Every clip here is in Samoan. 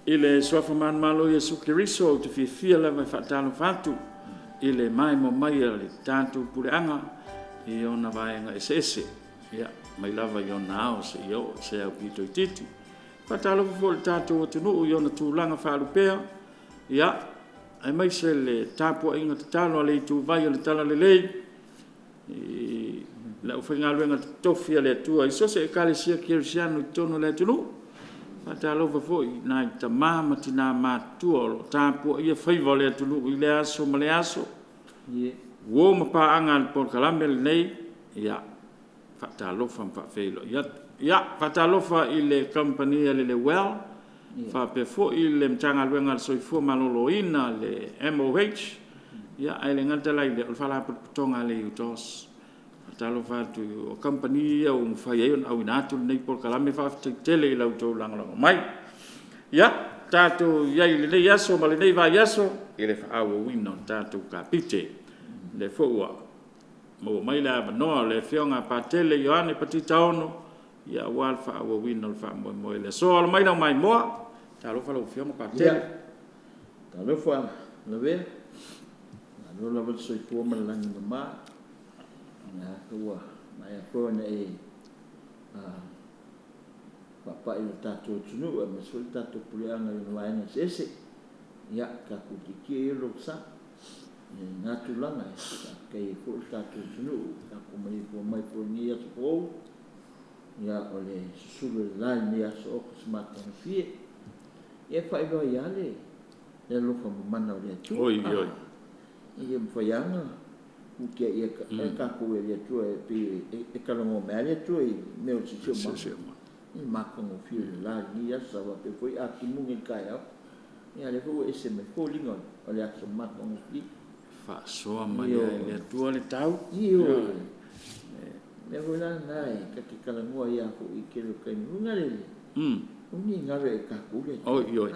I le Suafa manumalo o Iesu Keriso ou te fiafia lava e faatalofa atu i le maimoa mai a le tatou puleaga i ona vaega eseese, ia, mai lava i ona ao seia oo i se aupito itiiti. Faatalofa foi i le tatou atunuu i ona tulaga faalupea, ia, aemaise le tapuaiga tatalo a le ituvai o le Talalelei i le aufaigaluega totofi a le Atua i so o se Ekalesia Kerisiano i totonu o le atunuu. Faatalofa foi i nai tama ma tina matutua o lo o tapuaia faiva o le atunuu i lea aso ma lea aso, uo ma paaga a le polokalame lenei, ia faatalofa ma faafeiloai atu. Ia, faatalofa i le Kamupani a le Le-Well faapea foi le Matagaluega a le Soifua Maloloina le MOH, ae le gata la i lea o le Faalapotopotoga a le UTOS. Faatalofa atu, o kamupani ia ua mafai ai ona auina atu lenei polokalame, faafetai tele i la outou lagolago mai. Ia, tatou i ai i lenei aso ma lenei vaiaso i le faaauauina o le tatou Kapite. O lea foi ua maua mai le avanoa o le Afioga ia Patele Ioane Patita Ono aua le faaauauina o le faamoemoe i le aso. Alo mai lau maimoa, talofa lau Afioga Ia, Patele. talofa Lavea, malo lava le soifua ma le lagi e mama, o lea ua maea foi ona e faapai i le tatou atunuu aemaise foi le tatou puleaga i ona vaega eseese. Ia, tatou utiitia ia lou sa i lena tulaga e faafetai ai foi le tatou atunuu ua tatou maleifua mai foi i lenei aso fou, ia o le susulu o le la i lenei aso, oka se matagofie. Ia e faailoa ai lava le alofa mamana o le Atua. Oi, oi. E le mafai lava ona utiaia e tatou e le Atua, e pei e talanoa mai lava le Atua i mea o le siosiomaga, i le matagofie o le la i lenei aso. Sa faapea foi a timuga i le taeao, ia a o lea foi ua ese mai foliga o le aso matagofie. Faasoa mai lava e le Atua le tau. Ioe. O le mea foi la lena ta te talanoa ai lava foi i le tele o taimi foi na le, aua ne i galo ia i tatou le Atua. Oi, ioe.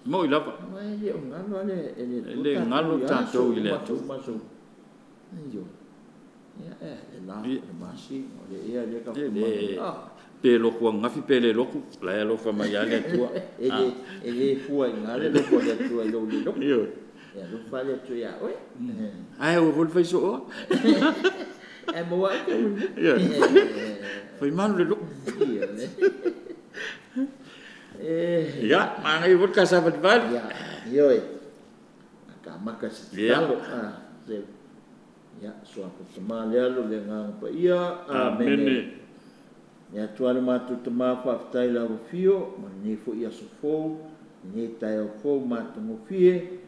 Moi lava. Aua e le o galo lava le E le Atua galo tatou i aso tatou i le uma, Atua. aso uma, aso uma. Ioe. Ia, le la, o le masina, o le ea lea tatou E te le manava. pe lotu ananafi pe le lotu, o la e alofa mai lava le Atua. E le fua i ina le alofa o le Atua i lou le lotu. Ioe. E alofa lava le Atua ia oe. Ae aua foi le fai so'oa. Ae maua atu e mulimuli. Ioe. Fai malu le lotu. Ioe. Ia, manaia foi le ta savalivali. Ia, ioe. Ta amata i se tatalo. Ia, Suafa Tama le Alo le Agaga Paia. Amene. Le Atua lo matou Tama, faafetai i lau afio ma lenei foi aso fou, lenei taeao fou matagofie,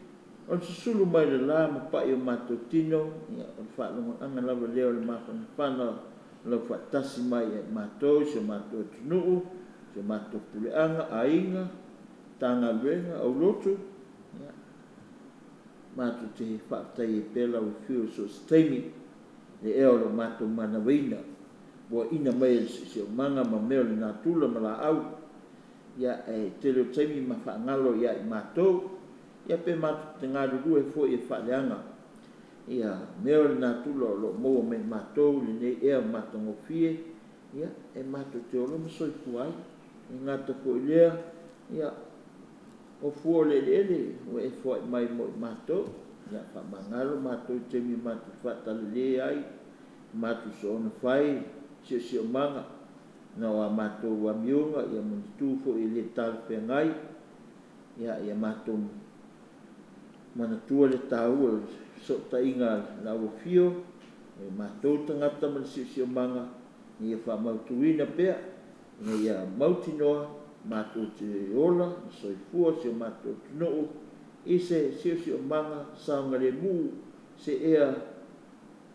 o le susulu mai le la ma pa'i o matou tino, ia o le faalogoaga lava lea o le mafanafana o lau faatasi mai ia i matou i si o matou atunuu, si o matou puleaga, aiga, Matagaluega, aulotu, ia matou te faafetai ai pea lau afio i so o se taimi, le ea o lo matou manavaina, puaina mai e le siosiomaga ma mea o le natura ma laau, ia ae tele o taimi ma faagalo ia i matou, ia pe matou te galulue foi e faaleaga ia mea o le natura o lo o maua mai e matou i lenei ea matagofie, ia e matou te ola ma soifua ai. E le gata foi i lea, ia o fua o le eleele ua e foai mai mo i matou, ia faamagalo matou i taimi matou te faatalale ai, matou soona fai siosiomaga ona o a matou amioga ma ni tu foi e le talafeagai, ia matou manatua le taua o le fesootaiga i lau afio, o matou tagata ma le siosiomaga, ina ia faamautuina pea, ina ia mautinoa matou te ola ma soifua si o matou atunuu i se siosiomaga saogalemu, se ea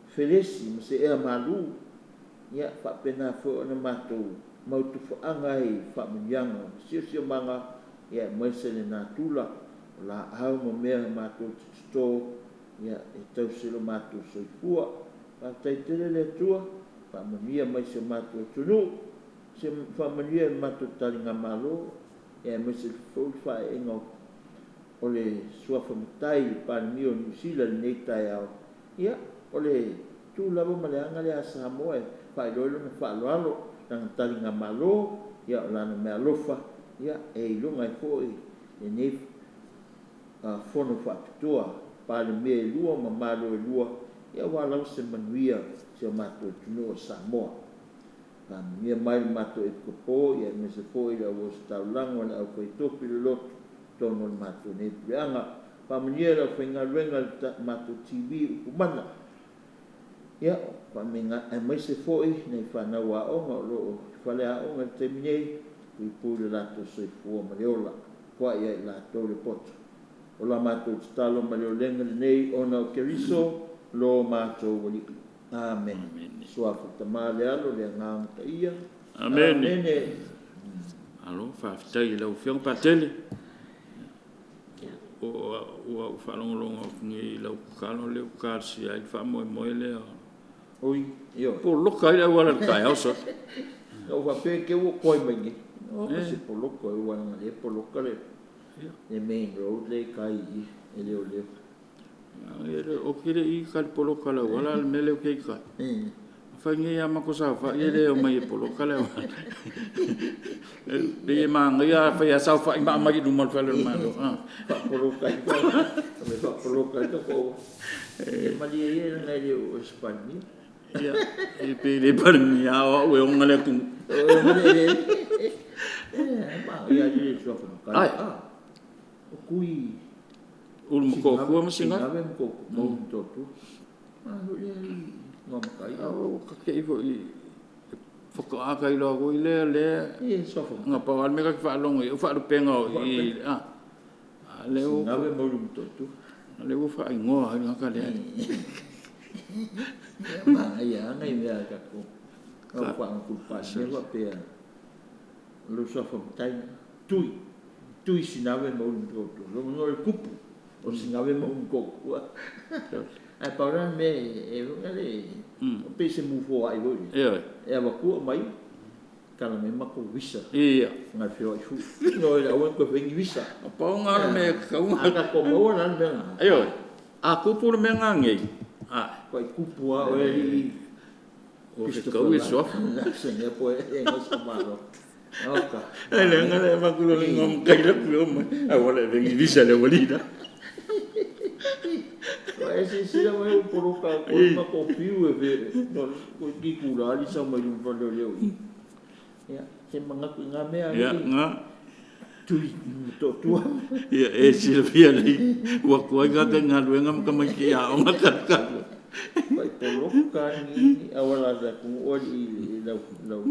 felesi ma se ea malu, ia faapena foi ona matou mautufaaga ai i faamanuiaga o le siosiomaga, aemaise le natura, o laau ma mea matou te toto e tausi lo matou soifua. Faafetai tele le Atua, faamanuia mai i si o matou atunuu, faamanuia i le matou taligamalo, aemaise foi le faaeeina o le Suafa Matai, le Palemia o Niu Sila i lenei taeao. Ia, o le tu lava ma le aga lea a Samoa e faailoa ai lona faaaloalo, lana taligamalo, o lana meaalofa e iloga ai foi lenei Fono Faapitoa, Palemia e lua ma Malo e lua, ia aua lava se manuia o si o matou atunuu o Samoa. Faamanuia mai le matou Epikopo, ia aemaise foi le au ositaulaga ma le aufaitofi loloto i totonu o le matou nei puleaga. Faamanuia i le aufaigaluega i le matou TV Upu Mana, ia, aemaise foi nai fanau aoga o lo o i faleaoga i le taimi nei, puipui lo latou soifua ma le ola, foai ia i latou le poto. O la matou tatalo ma le olega lenei ona o Keriso lo matou Alii. Amene. Suafa Tama, le Alo, le Agaga Paia. Amene. Amene. Malo faafetai i lau Afioga Patele. Ua ou faalogologo atu nei i lau tatalo lea ua talosia ai le faamoemoe lea. Oi, ioe. Poloka ai le auala i le taeao soli. Na ou faapea i te i ua ou toai mai nei. O se poloka aua leaga o lea e poloka le main road lea i tai i i e leoleo. Ou te le i ita i le poloka o le auala a o le mea lea ou te ita ai, na fai nei lava matou saofai e le omai e poloka le auala. E pei e manaia a fai lava saofai ma aumai i luma o le fale o le Malo. Faapoloka ai faapoloka ai tatou auala. Ia malie ia leaga e le o oe o se Palemia. Ia, pe le Palemia a o au e ona le atunuu. O oe e ona le eleele. Manaia alii le suafa matai. O Tui Ulumotootua ma Sinave. Sinave ma Ulumotootua. Malo le alii Igoamatai. Ua ta te i foi faatoa ta iloa foi lea lea E suafa na pau lava le mea ta te faalogo i ai o faalupega o i a lea ua Sinave ma Ulumotootua. O lea ua faaigoa ai le tagata lea. Ia manaia lava nai mea a tatou. Na ou faalogo atu i le Palemia faapea, o lou suafa matai lena, Tui, Tui Sinave ma Ulumotootua. Lona uiga o le tupu o Sinave ma Ulumotootua. Ae pau la le mea e pei se mu foai foi lea. E avatu aumai, tala mai matou visa. Na o le feoai foi. No aua ne i toe faia ni visa. Pau lena o le mea e tatau ona. A tatou maua la le mea lena. Ioe. A tupu le mea lena nei, Tuai tupu lava oe alii. Ua fetaui le suafa. Larsen po o le Malo. Oka. Ai le aga le avatu loa le igoa matai la ku mai. Aua le vengi visa le walida. E silasila mai ua poloka atu ai ma matou fiu e no ki kula ali sau mai luma leoleo i. Ia, se manatu i na mea Ia alii nga Tui Motootua. Ia e silafia lelei ua tuai tagata i galuega ma tamaiti i aoga talu talu. Pai poloka ni auala a le atunuu alii i lau lau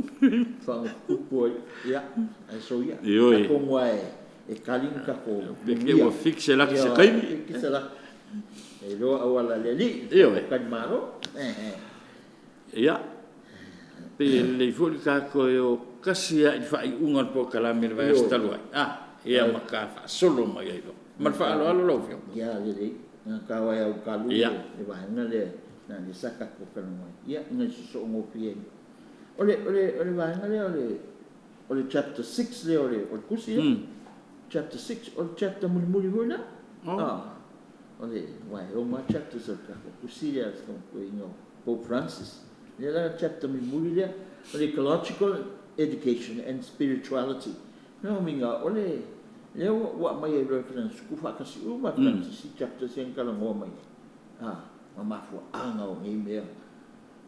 faagutupupu ai. Ia, ae soia. Ioe. Atonu lava e tali ni tatou Pe manuia. ua fix e laki se Ia, taimi. fikisa laki. E iloa auala a le alii, Ioe. talimalo. Ia, pei e lelei foi le tatou e o tasi lava i le faaiuga o le polokalame i le vaiaso talu ai. Ia ma ta faasolo mai ai loa. Ma le faaaloalo lau Afioga. Ia, lelei. Gata o ai au kalu le vaega lea na o lea sa tatou talanoa ai. Ia, ina ia sosoo gofie ai. O le vaega lea o le chapter 6 lea o le tusi lea. Chapter 6, o le chapter mulimuli foi lea. Oh. O le uae o ma chapters o le tatou tusi lea o Pope Francis. Lea la chapter mulimuli lea, o le ecological education and spirituality. No uiga o le lea ua aumai e Reverend tuufaatasi uma Francis i chapters ia na talanoa mai ai. Ma mafuaaga o nei mea.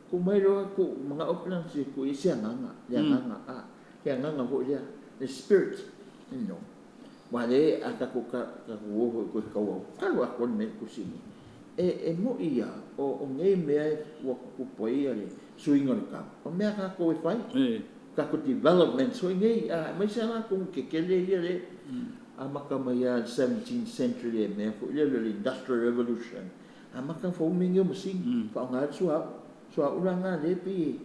Tuu mai loa tuu manao Francis e tuu i ai se agaga, le agaga, le agaga foi lea, le spirit. Aua lea a tatou o foi toe tau autalo atoa le mea i le tusi lenei. E moi lava o nei mea ua tutupu ai le suiga o le tau, o mea a tatou e fai. Tatou developments foi nei, aemaise lava atonu tetele ia lea amata mai lava i le 17th century le mea foi lea o le Industrial Revolution. Amata ona fau mea nei o masini, faaaoga ai le suauu. Suauu la lena lea e pei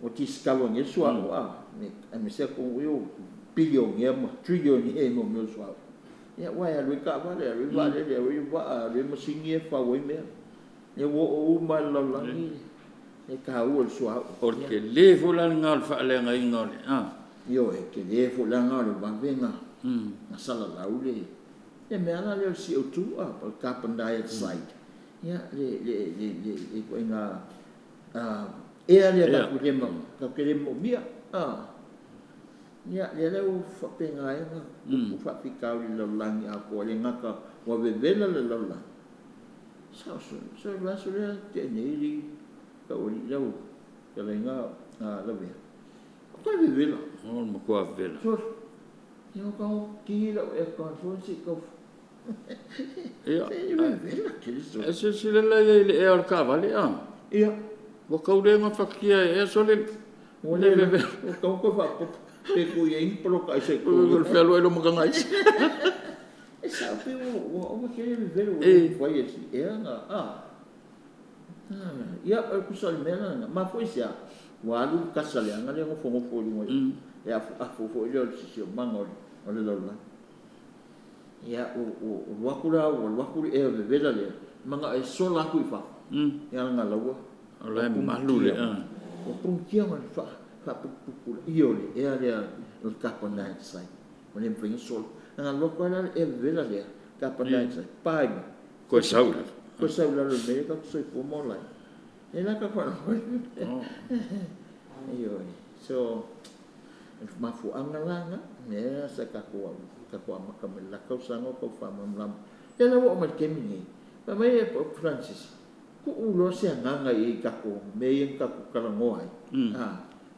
ua discover nei le suauu aemaise atunuu ia ua billionaire ma trillionaire i mea o suauu. Ia aua e alu ai taavale, alu ai vaalele, alu ai vaa, alu ai masini ia e fau ai mea. Lea ua oo uma lava i le lalolagi le taua o le suauu. O le tele foi la lena o le faaleagaina o le Ioe, tele foi la lena o le vavega na salalau le mea la lea o le CO2 o le carbon dioxide. Ia, le ituaiga ea lea tatou te le moomia. Ia, lea la ua faapena ai ona tupu faafitauli i le lalolagi atoa, e le gata ua vevela le lalolagi. Sa o le vaiaso lea na tea nei alii, taualii lau fetalaiga Lavea, matua vevela. O le matua vevela. Sole, ia ua tago ki lau aircon foi se i tau. Ia, Se vevela tele sole. E silasila la i ai i le ea o le taavale a? Ia. Ua tau le gafatia e ea sole Ua le le vevela. Ua tau toe faaopoopo pe tuu i ai ni poloka aisa i O totonu. le fealuai loa ma taga aisa. E sao pe ua ova tele le vevela ua le mafai e si ea na a. Ia, o le tusa o le mea lena, mafua i se a? Ua alu le kasa leaga lea e nofonofo i luga i le afuafu foi lea o le siosiomaga o le lalolagi. Ia, ua alu atu la, ua alu atu le ea vevela lea, manao e sola atu i fafo, ia leaga la ua O la e malu le ea. Ua punitia ma le faaputuputupulaia o le ea lea o le carbon dioxide, ua le mafai ona sola. Na alu atu lava la le ea vevela lea, carbon dioxide, pa i luga. Toe sau i lalo. Toe sau i lalo i le mea lea tatou te soifua ma ola ai. Lea la tatou faalogo ai. Ioe. So, o le mafuaaga la lena, lea sa tatou amata mai le la tausaga o tau faamalamalama. Lea la ua oo mai i le taimi lenei, fai mai le Pope Francis, tuu loa se agaga i ai i tatou mea ia na tatou talanoa ai,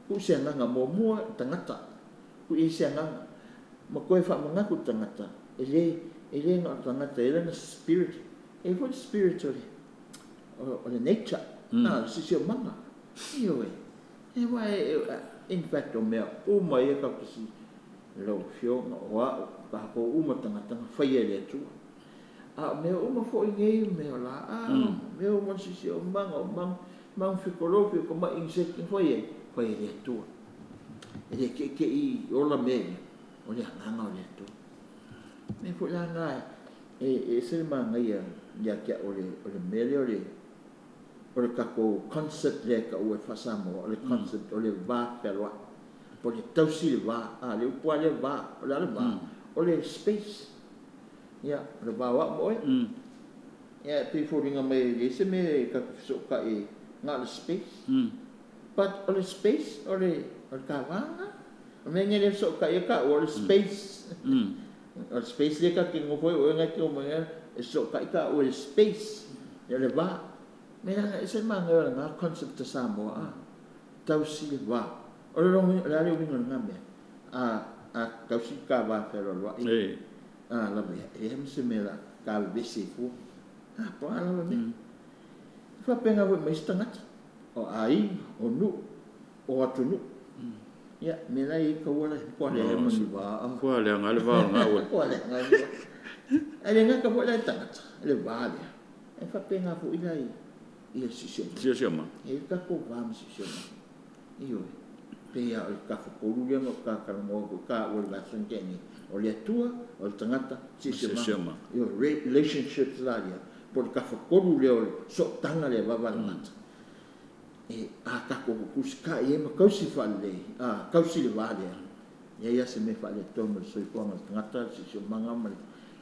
tuu se agaga muamua i tagata, tuu i ai se agaga, ma toe faamanatu i le tagata, e le na o le tagata e i ai lana spirit, e i ai foi le spirit o le nature, le siosiomaga. Ioe. Aua in fact o mea uma ia tatou te lau Afioga, o au, o tatou uma tagata na faia e le Atua. A o mea uma foi nei, o mea o laau, mea uma o le siosiomaga, o manu fetolofi, o tamai insect na fai ai, fai e le Atua. E le teitei ola mea ia, o le agaga o le Atua. Mea foi la na e ese le manaia ia te au o le mea lea o le tatou concept lea e taua e faa-Samoa, o le concept o le va fealoai, po o le tausi le va, le upu lava lea va, o le a le va? O le space. Ia, o le va o au ma oe. Ia, e pei e foliga mai e leai se mea e tatou te fesootai ai, na o le space. But o le space o le ta va lena. O le mea lenei lea e fesootai ai taua, o le space. O le space lea tatou te nonofo ai, o oe na e te omai ai, e fesootai taua i le space, ia le va. Mea la, e ese le manaia o lena concept a Samoa, a, tausi le va. O le a le uiga o lena mea? A tausi le ta va fealoaloai, a lavea, e leai ma se mea o le a ta vevesi ai fua. A, po o a lava mea. E faapena foi ma isi tagata, o aiga, o nuu, o atunuu. Ia, mea la e i ai taua la, matua leai ma ni va. Matua leaga lava le va o lena auala. Matua leaga lava le va. Ae le gata foi la i tagata, le va lea, e faapena foi la i le siosiomaga. Siosiomaga. E i ai le tatou va ma siosiomaga. Ioe. Pei lava o le tafatolu lea na ou talanoa atu i taua i le vaiaso na tea nei, o le Atua, o le tagata, siosiomaga. Ioe, relationships la ia, po o le tafatolu lea o le sootaga lea vavalalata. E a tatou tusikai ai ma tausi faalelei, a tausi le va lea, e leai lava se mea faaletonu o le soifuaga o le tagata, le siosiomaga ma le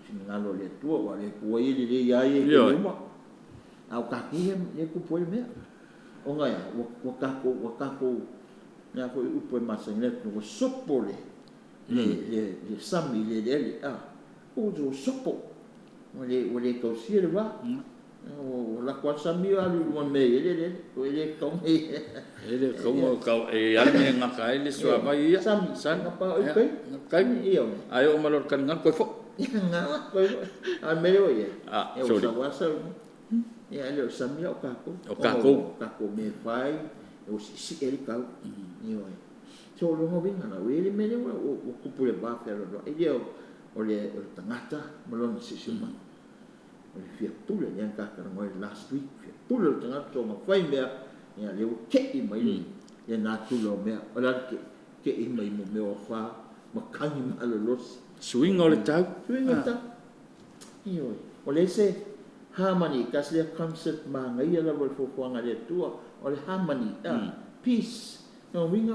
finagalo o le Atua, aua o le Atua ia e lelei lava ia i taimi uma. A o tatou ia lea e tupu ai le mea. Ona e a? Ua tatou, ua tatou, le a foi upu e masani ai le atunuu, ua sopo le le sami i le eleele, a, ua sopo, ua le tausia le va. Ua lako lava le sami alu i luga o le mea e i ai le eleele, ua le tatau ona i ai. E le tatau ona e i ai le mea e gata ai le suavai ia. Sami, Sami. Gata ai tai. Tai. Ioe. Ae oo mai loa i le taligalu toe foi. Nga, toe foi. A o le mea lea ua i ai, Ah, ua sorry. sau lava sau. Ia, e le o le sami la o tatou. O tatou. O tatou mea e fai, ua siisii ai le tau. Ioe. So, o lona uiga la, ua i ai le mea lea ua tupu i le va fealoaloai lea o le tagata ma lona siosiomaga. O le fia pule lea na ta talanoa ai last week, fia pule o le tagata soona fai mea, ia lea ua tei mai le natura o mea. O le a le tei? Tei mai mo mea o afa, matagi malolosi. Suiga o le tau. Suiga o le tau. Ioe. O le se harmony, tasi lea concept manaia lava o le fuafuaga a le Atua, o le harmony, peace. Lona uiga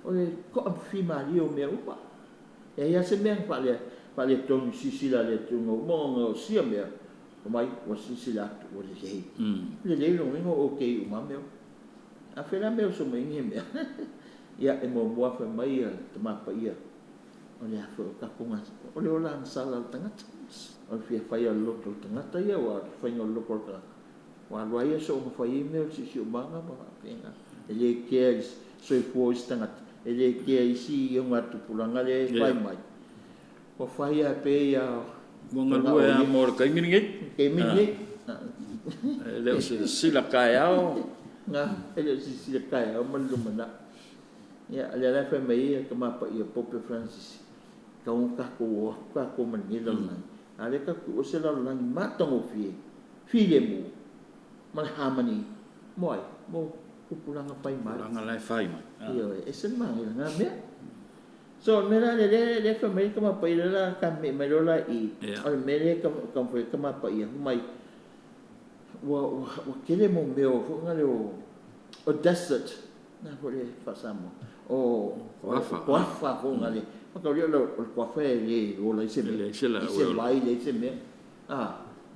o le toafimalie o mea uma. E i ai lava se mea na faaletonu i silasila a le Atua ina ua uma ona gaosia mea, omai ua silasila atu ua lelei. Lelei lona uiga ua okay uma lava mea uma. A fea la mea oso mai ai nei mea? Ia, e muamua fai mai le Tama Paia. O le a foi o tatou o le ola agasala a le tagata, o le fia faia o le loto o le tagata ia, aua o le faiga o le loto o le tagata, ua alu a ia soona fai ai mea o le siosiomaga ma faapena. E le kea i le soifua o isi tagata, e le kea i isi augatupulaga lea e fai mai, ua fai lava pei lava Ua galue lava mo le taimi lenei. Taimi lenei. E le o silasila taeao. Na, e le o silasila taeao ma le lumanai. Ia, o lea la e fai mai ai le Tama Paia Pope Francis, e tatau ona tatou o atu tatou ma lenei lalolagi, a o lea tatou te iloa o se lalolagi matagofie, filemu ma le harmony. Mo ai? Mo tupulaga fai mai. Tupulaga la e fai mai. Ioe, e ese le manaia o lena mea. So, o le mea la lea, lea e fai mai ai le Tama Paia, lea o le a ta me'i mai loa la i i, o le mea lea e taumafai ai le Tama Paia, fai mai, ua tele mo mea foi na lea o desert, o le a foi le faa-Samoa, o Kuafa. Kuafa foi na lea, mataulia o le kuafa e le ola ai se mea, E leai se leai se vai, leai se mea,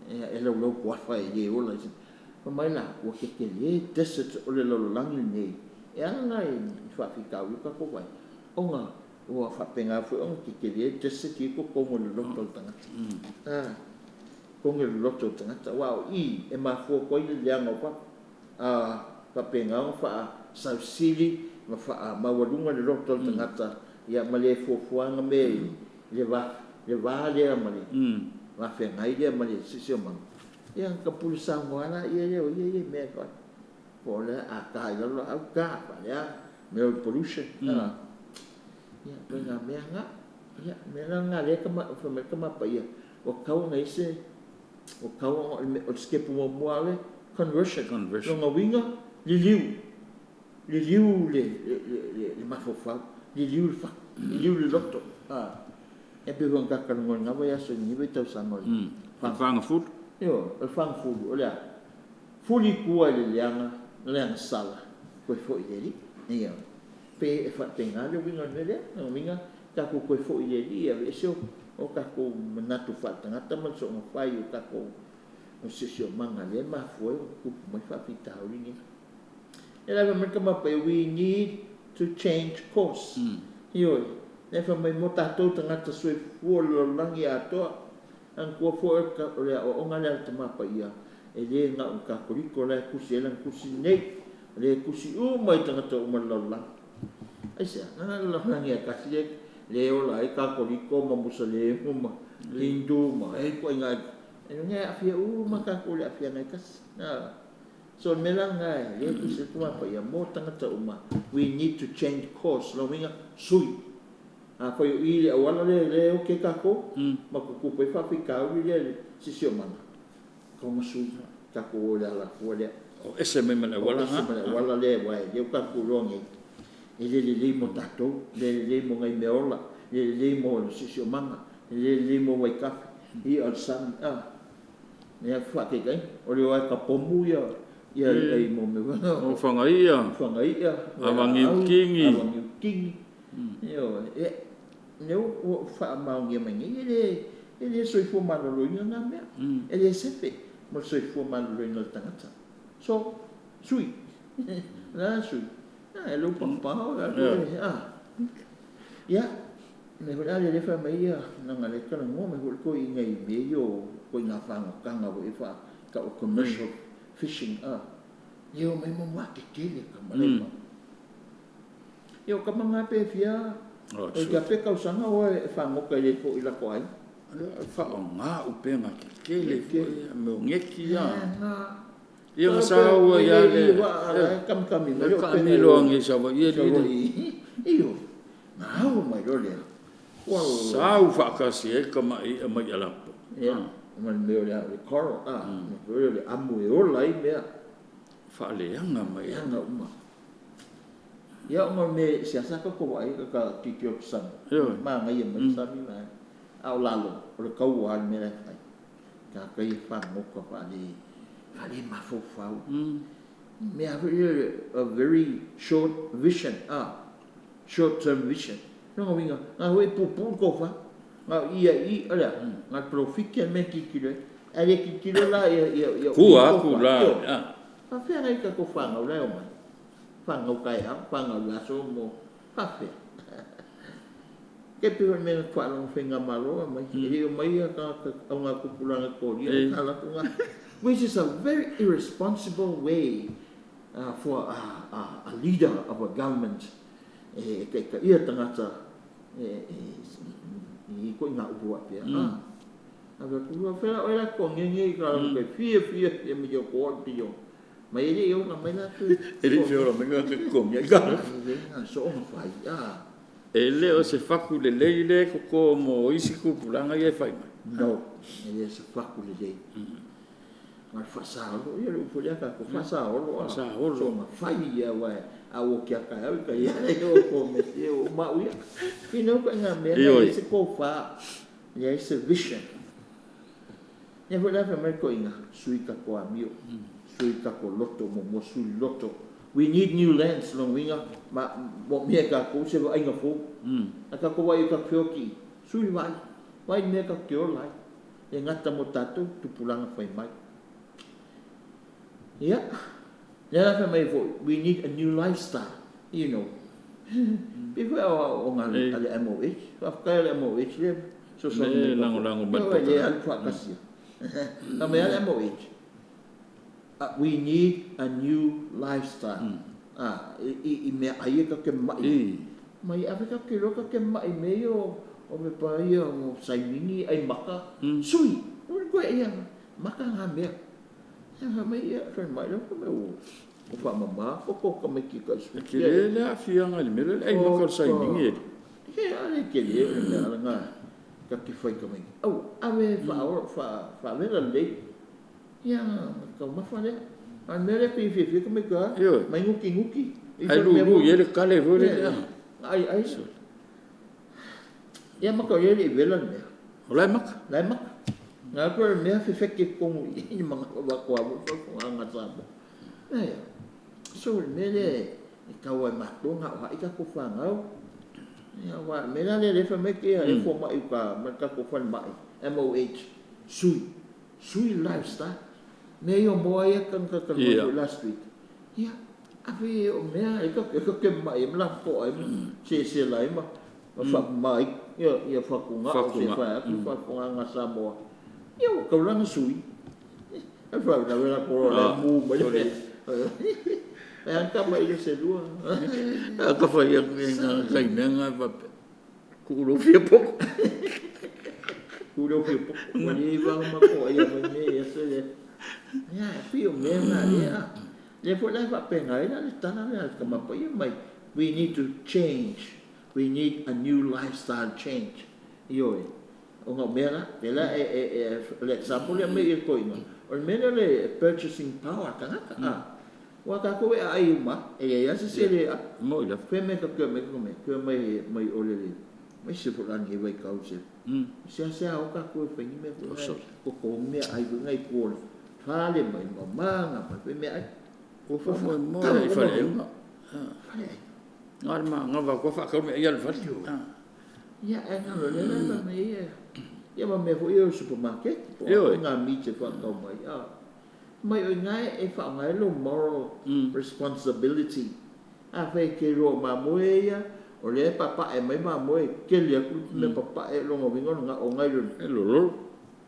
e laulau kuafa e le ola ai se mea. Fai mai la, ua tetele desert o le lalolagi lenei, e ala la i faafitauli ua tatou vaai, ona ua faapena foi ona tetele desert ia i totonu o le loto o le tagata. Totonu o le loto o le tagata, aua o i e mafua atu ai le leaga o fafo. A faapena ona faasausili ma faamaualuga le loto o le tagata, ia ma le fuafuaina mea i le va, le va lea ma le va feagai lea ma le siosiomaga, ia ona tapule saunoa lava lea o ia ia i mea e fai. Po o le a ta i lalo laau, ta faalea, mea o le pollution, ia ituaiga mea na. Ia, o le mea la lena o lea e fai mai le Tama Paia, ua tatau ona i ai se, ua tatau ona, o le sitepu muamua lava lea, conversion. Conversion. Lona uiga, liliu, liliu le mafaufau, liliu le fatu, liliu le loto. E pei foi ona ta talanoa i lena vaiaso i lenei vaitausaga o le Le fagafulu. Ioe, o le fagafulu, o le a? Fuli i tua i le leaga, le agasala, toe foi i le Alii. Ioe. Pei e faapena le uiga o le mea lea. O lona uiga, tatou toe foi i le Alii e aveese o tatou manatu faaletagata ma le soona fai o tatou siosiomaga lea e mafua ai ona tutupu mai faafitauli nei. Ia la e fai mai le Tama Paia, we need to change course. Ioe, lea e fai mai mo tatou tagata soifua o le lalolagi atoa. Manatua foi o le aoaoga lea a le Tama Paia, e le na o le Katoliko la e tusi ai lana tusi lenei, o lea e tusi uma i tagata uma o le lalolagi. Aisea? Leaga o le lalolagi lava e tasi lea e ola ai Katoliko ma Musalemu ma Hindu ma e ituaiga, e aafia uma tatou i le aafiaga e tasi. So o le mea la lena lea e tusi ai le Tama Paia mo tagata uma, we need to change course. Lona uiga, sui. Afai o i le auala lea lea e oti ai tatou ma tutupu ai faafitauli lea i le siosiomaga, tatau ona sui, tatou o i le alafua lea. O ese mai ma le auala O ese ma le auala lea, aua o lea ua tatou iloa nei, e le lelei mo tatou, e le lelei mo nai meaola, e le lelei mo le siosiomaga, e le lelei mo vaitafe, i'a o le sami, Ia faataitaiga, o le o lava e tapomu ia i'a i mea O fagaia, fagaia, ava niu kini. Ava niu kini. Ioe, e lea ua faamaonia mai nei, e le soifua maloloina na mea. E le sefe mo le soifua maloloina o le tagata. So, sui. La sui. E lou papao Ia, mea foi la lea fai mai ia, leaga o lea e talanoa mai foi le toeaina i mea ia o ituaiga fagotagana foi e tau o commercial fishing, e omai ma matetele tama la e Ia o tama na pe fia, e pe tausaga o e fagota e le foi i latou aiga. E faaaoga upega tetele foi, mea o neti ia. Ia na sau ai lava le kamikami mai le taamilo ane i Savaii alii. Ioe, na ao mai loa lea. Sau faatasi ai tamai i'a mai Alapo. Ia, ma le mea o le coral, mea o le amu e ola ai mea. Faaleaga mai. Leaga uma. Ia ona o mea e seasea tatou vaai i ta tilotilo i le sami, manaia mai le sami ma a o lalo, o le taua lava le mea la e fai. Tagata ia fagota faale mafaufau. Mea foi lea, a very short vision, short term vision. Lona uiga, na foi e puupuu le tofa. Na o i ia i, o le a? Na o le polofiti lava le mea e tilotilo ai. Ae le tilotilo la ia Tua atu la. Faafefea nai tatou fanau la e omai? Fanau taeao, fanau le aso mo faafefea? Ke pe me na whaalogo whainga malo mai. E le o mai ia ka au ngā tupulaga koria e ka laku ngā. Which is a very irresponsible way for a leader of a government e ka ka ia tangata e i ko ngā upu apea. A ve ku whera o la ko ngenge i ka laku ke fia fia fia mi yo ko pi yo. Mai e le o na mai la tu. E le fia ora mai ngā ke kongia i ka. So o whai. Ah. E le o se faku le lei le koko mo isi tupulaga ia e fai mai. No, e le se faku le lei. Ngā whasaolo, ia le upu lea ka ko whasaolo. Whasaolo. So ngā whai ia wai, a o kia kai au ka ia le o ko me se o mau ia. I nau ka ngā mea, Ioi. e se ko wha, ia e se vision. Ia fo la mai ko inga, sui ka ko amio, sui ka ko loto, mo sui loto. We need new lands, long winga, ma mo mea ka ko se wa inga fo. A ka ko wai ka pioki, sui wai, wai mea ka kio lai. E ngata mo tātou, tupulanga whai mai. Ia, lea la whai mai fo, we need a new lifestyle, you know. Pe fo o ngā ale MOH, whakae ale MOH le, so so Le langolango mai Le pota. alu whakasia. Ka mea ale MOH. We need a new lifestyle. Ah, i mea ai e ka ke mai. Mai ave ka ke roka ke mai me o o me pa ia o saimini ai maka. Sui, o koe ia maka ngā mea. Ia fa mai ia fa mai lo ko me o o fa mama ko ko ka mai ki ka sui. E ke le le afianga le mele ai maka o le saimini e. Ke ale ke le le mea ala ngā ka ki whai ka mai. Au, ave fa o fa fa vela le. Ia ka mafa le. A mea le pe fi fi ka mai ka. Mai nguki nguki. Ai lu lu ye le kale fo le. Ai ai. Ia maka ia le vela mea. O lai maka. Lai maka. Ngā koe mea whiwheke kongu i mga wako amu whakonganga ngā sāmo. Ia. So mea le e kaua e mātua ngā oha i ka ko whāngau. Ia wā mea la le lefa me kia e fō mai uka mai ka ko whan mai. MOH. Sui. Sui lifestyle. Mea i o moa ia kan ka kan last week. Ia. Awe o mea e ka ke mai e mla po ai se se lai ma. Wha mai ia ia whakunga o se whai aku whakunga ngā Samoa. Ia o kaulanga sui. E whai na wera koro le mū mai le. E anka mai le se lua. A ka whai aku e ngā kai mea ngā wape. Ku'uro fia poko. Ku'uro fia poko. Wani i wanga mako ai a mai me ia se le. Ia, e pio mea ngā lea. Le fo lai whapenga e la le tana lea ka mapa ia mai. We need to change. We need a new lifestyle change. Ioe. O ngā mea la, te la e le example le me i koinga. O le mea le purchasing power tangata. Wa ka koe a ai uma, e ia se se le a. Mo ila. Fe me ka kua me ka me, kua mai mai o le le. Mai se fo lani e vai kau se. Se a se a o ka koe whaingi mea koe ngai. Ko ko mea ai koe ngai kōle. Whale mai ma manga mai koe mea ai. Ko wha moe moe i whare e unga. Whare ai. Ngā ma ngā wā kua whakau mea ia le whare. Ia e ngā lo le la me ia. Ia ma mea fo ia o supermarket. Ioi. Ngā mi te whakau mai. Mai o ngai e whaongai lo moral responsibility. A whai ke roa mā moe ia, o le papa e mai mā moe, ke lea ku me papa e longa winga ngā o ngai runa. E lolo.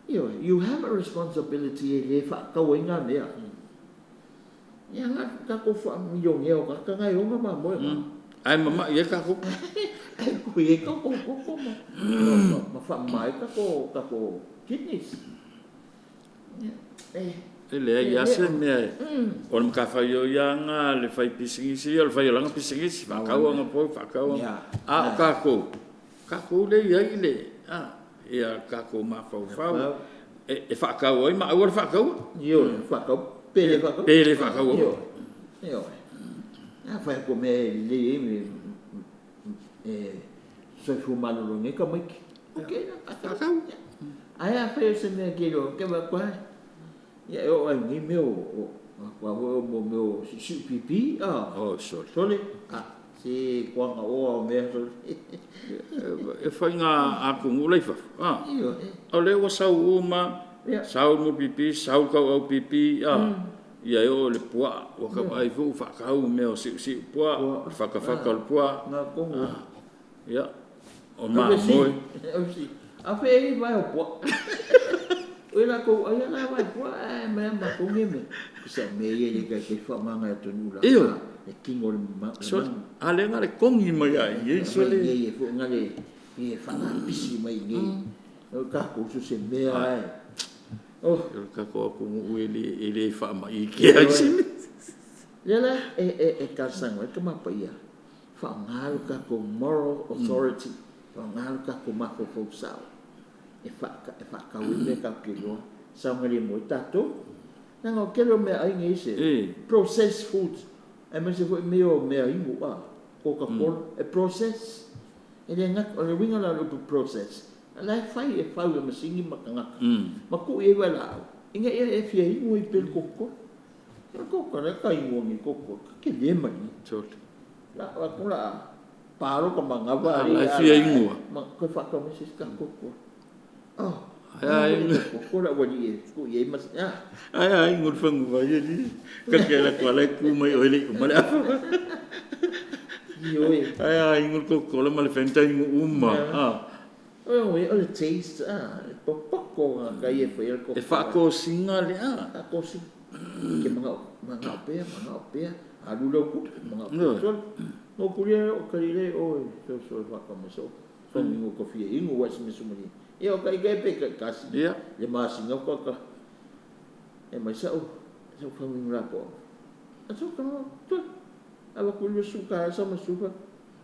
Ioi, you have a responsibility e le whakau i ngā mea. Ia ngā kako wha milionea o ka ngai onga mā moe mā. Ai mama ia kako. Ai koe e kako koko ma. Ma wha mai kako kako kidneys. E lea ia se mea e. O le makawhai o ia ngā le whai pisingisi, o le whai o langa pisingisi, whakau anga pau, whakau anga. A o kako, kako le ia i le, ia kako mawhau whau. E whakau ai, ma aua le whakau. Io, whakau, pele whakau. Pele whakau. Io, io. A whai ko mea e le e me, e, soifua malolo nge ka maiki. Ok, na, whakau. Ai a whai o se mea ke roa, ke wā koe. Ia e o ai ngi mea o, kua hoe o mo mea o siu pipi, a. Oh, sorry. Sorry. A, se kuanga oa o mea, sorry. E whai ngā akungu leifa. A. Io. O le ua sau uma, sau mo pipi, sau kau au pipi, a. Ia e o le pua, ua kau ai fu whakau mea o siu siu pua, whakawhaka o le pua. Ngā kongu. Ia. O mamoe. A fe e vai o pua. O la ko ai la vai pua e me ma ko nge me. Sa me ye ye ka ke fa manga ya tonu la. Iyo. E kingo le ma. So ale nga le kongi mai ai ye so le. Ye ye fo nga le ye fa na pisi mai nge. O ka ko su se me ai. Oh, ka ko ko u ele fa mai ke ai si. Le la e ka sang ka ma pa ia. Fa nga ka ko moral authority. Fa nga ka ko ma fo fo sao. E fa ka me ka ke lo sa ngari mo tato na ngo ke lo me ai ngi se processed food e me se fo me o me ai mo a Coca Cola e process e le nga o le winga la lo process la fai e fai me singi makanga ma ku e wala inga e fia i mo i pel coco coco la ka i mo ngi coco ke le ma ni la la la paro ko manga va la fia i mo ma ko fa ko me se ka coco. Oh, ai ko la wali e ko ye mas ah ai ai ngul fangu va ye ni ka ke la ko la ku mai oi le ma la yo e ai ai ngul ko ko la ma le fenta ngu uma ah o e o le taste ah po po ka ye fo ko e fa ko singa le ah ko si ke manga pe alu lo ku manga so no ku le o ka le o so so fa ka me so so mi ko fie ingu wa si me so ni. Ia o kai kai pe kasi. Ia. Le masinga ko ka. E mai sa o sa fa mi ra ko. A so ka to. A va ku le suka sa ma suka.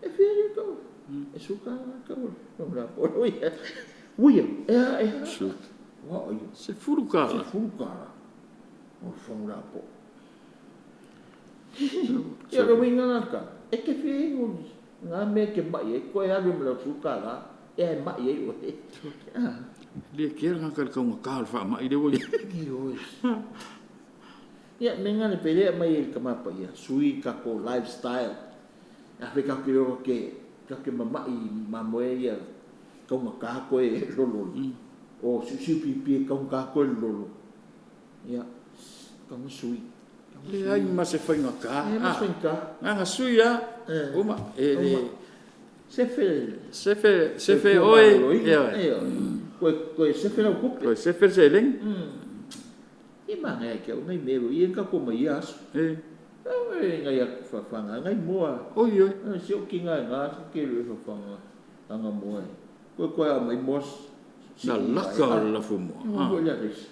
E fie ko. E suka ka o no ra ko. Ui. Ui. E e. Su. Wa o. Se furu ka. Se furu ka. O fa ra ko. Ia ro winga na ka. E ke fie ngu nga me ke mai e ko e alu me la suka la. E mai e o te. Le ke nga ka ka ka fa mai le wo. Io. Ia me nga le pele mai e ka mapa ia sui ka ko lifestyle. A fe ka ke ro ke ka ke mamai mamoe ia ka nga ka ko e lolo. O su su pi pi ka nga ko e lolo. Ia ka nga sui. Le ai ma se fa nga ka. E ma se ka. Nga sui ia. Uma e le Se fe oi ia ko se fe la kupe ko se fe se leng e ma ngai ke ngai me ia ka ko mai as e e ngai fa fa ngai moa oi oi se o ki ngai nga se ke le fa fa nga moa ko ko a mai mos na laka la fu moa ah ko la ris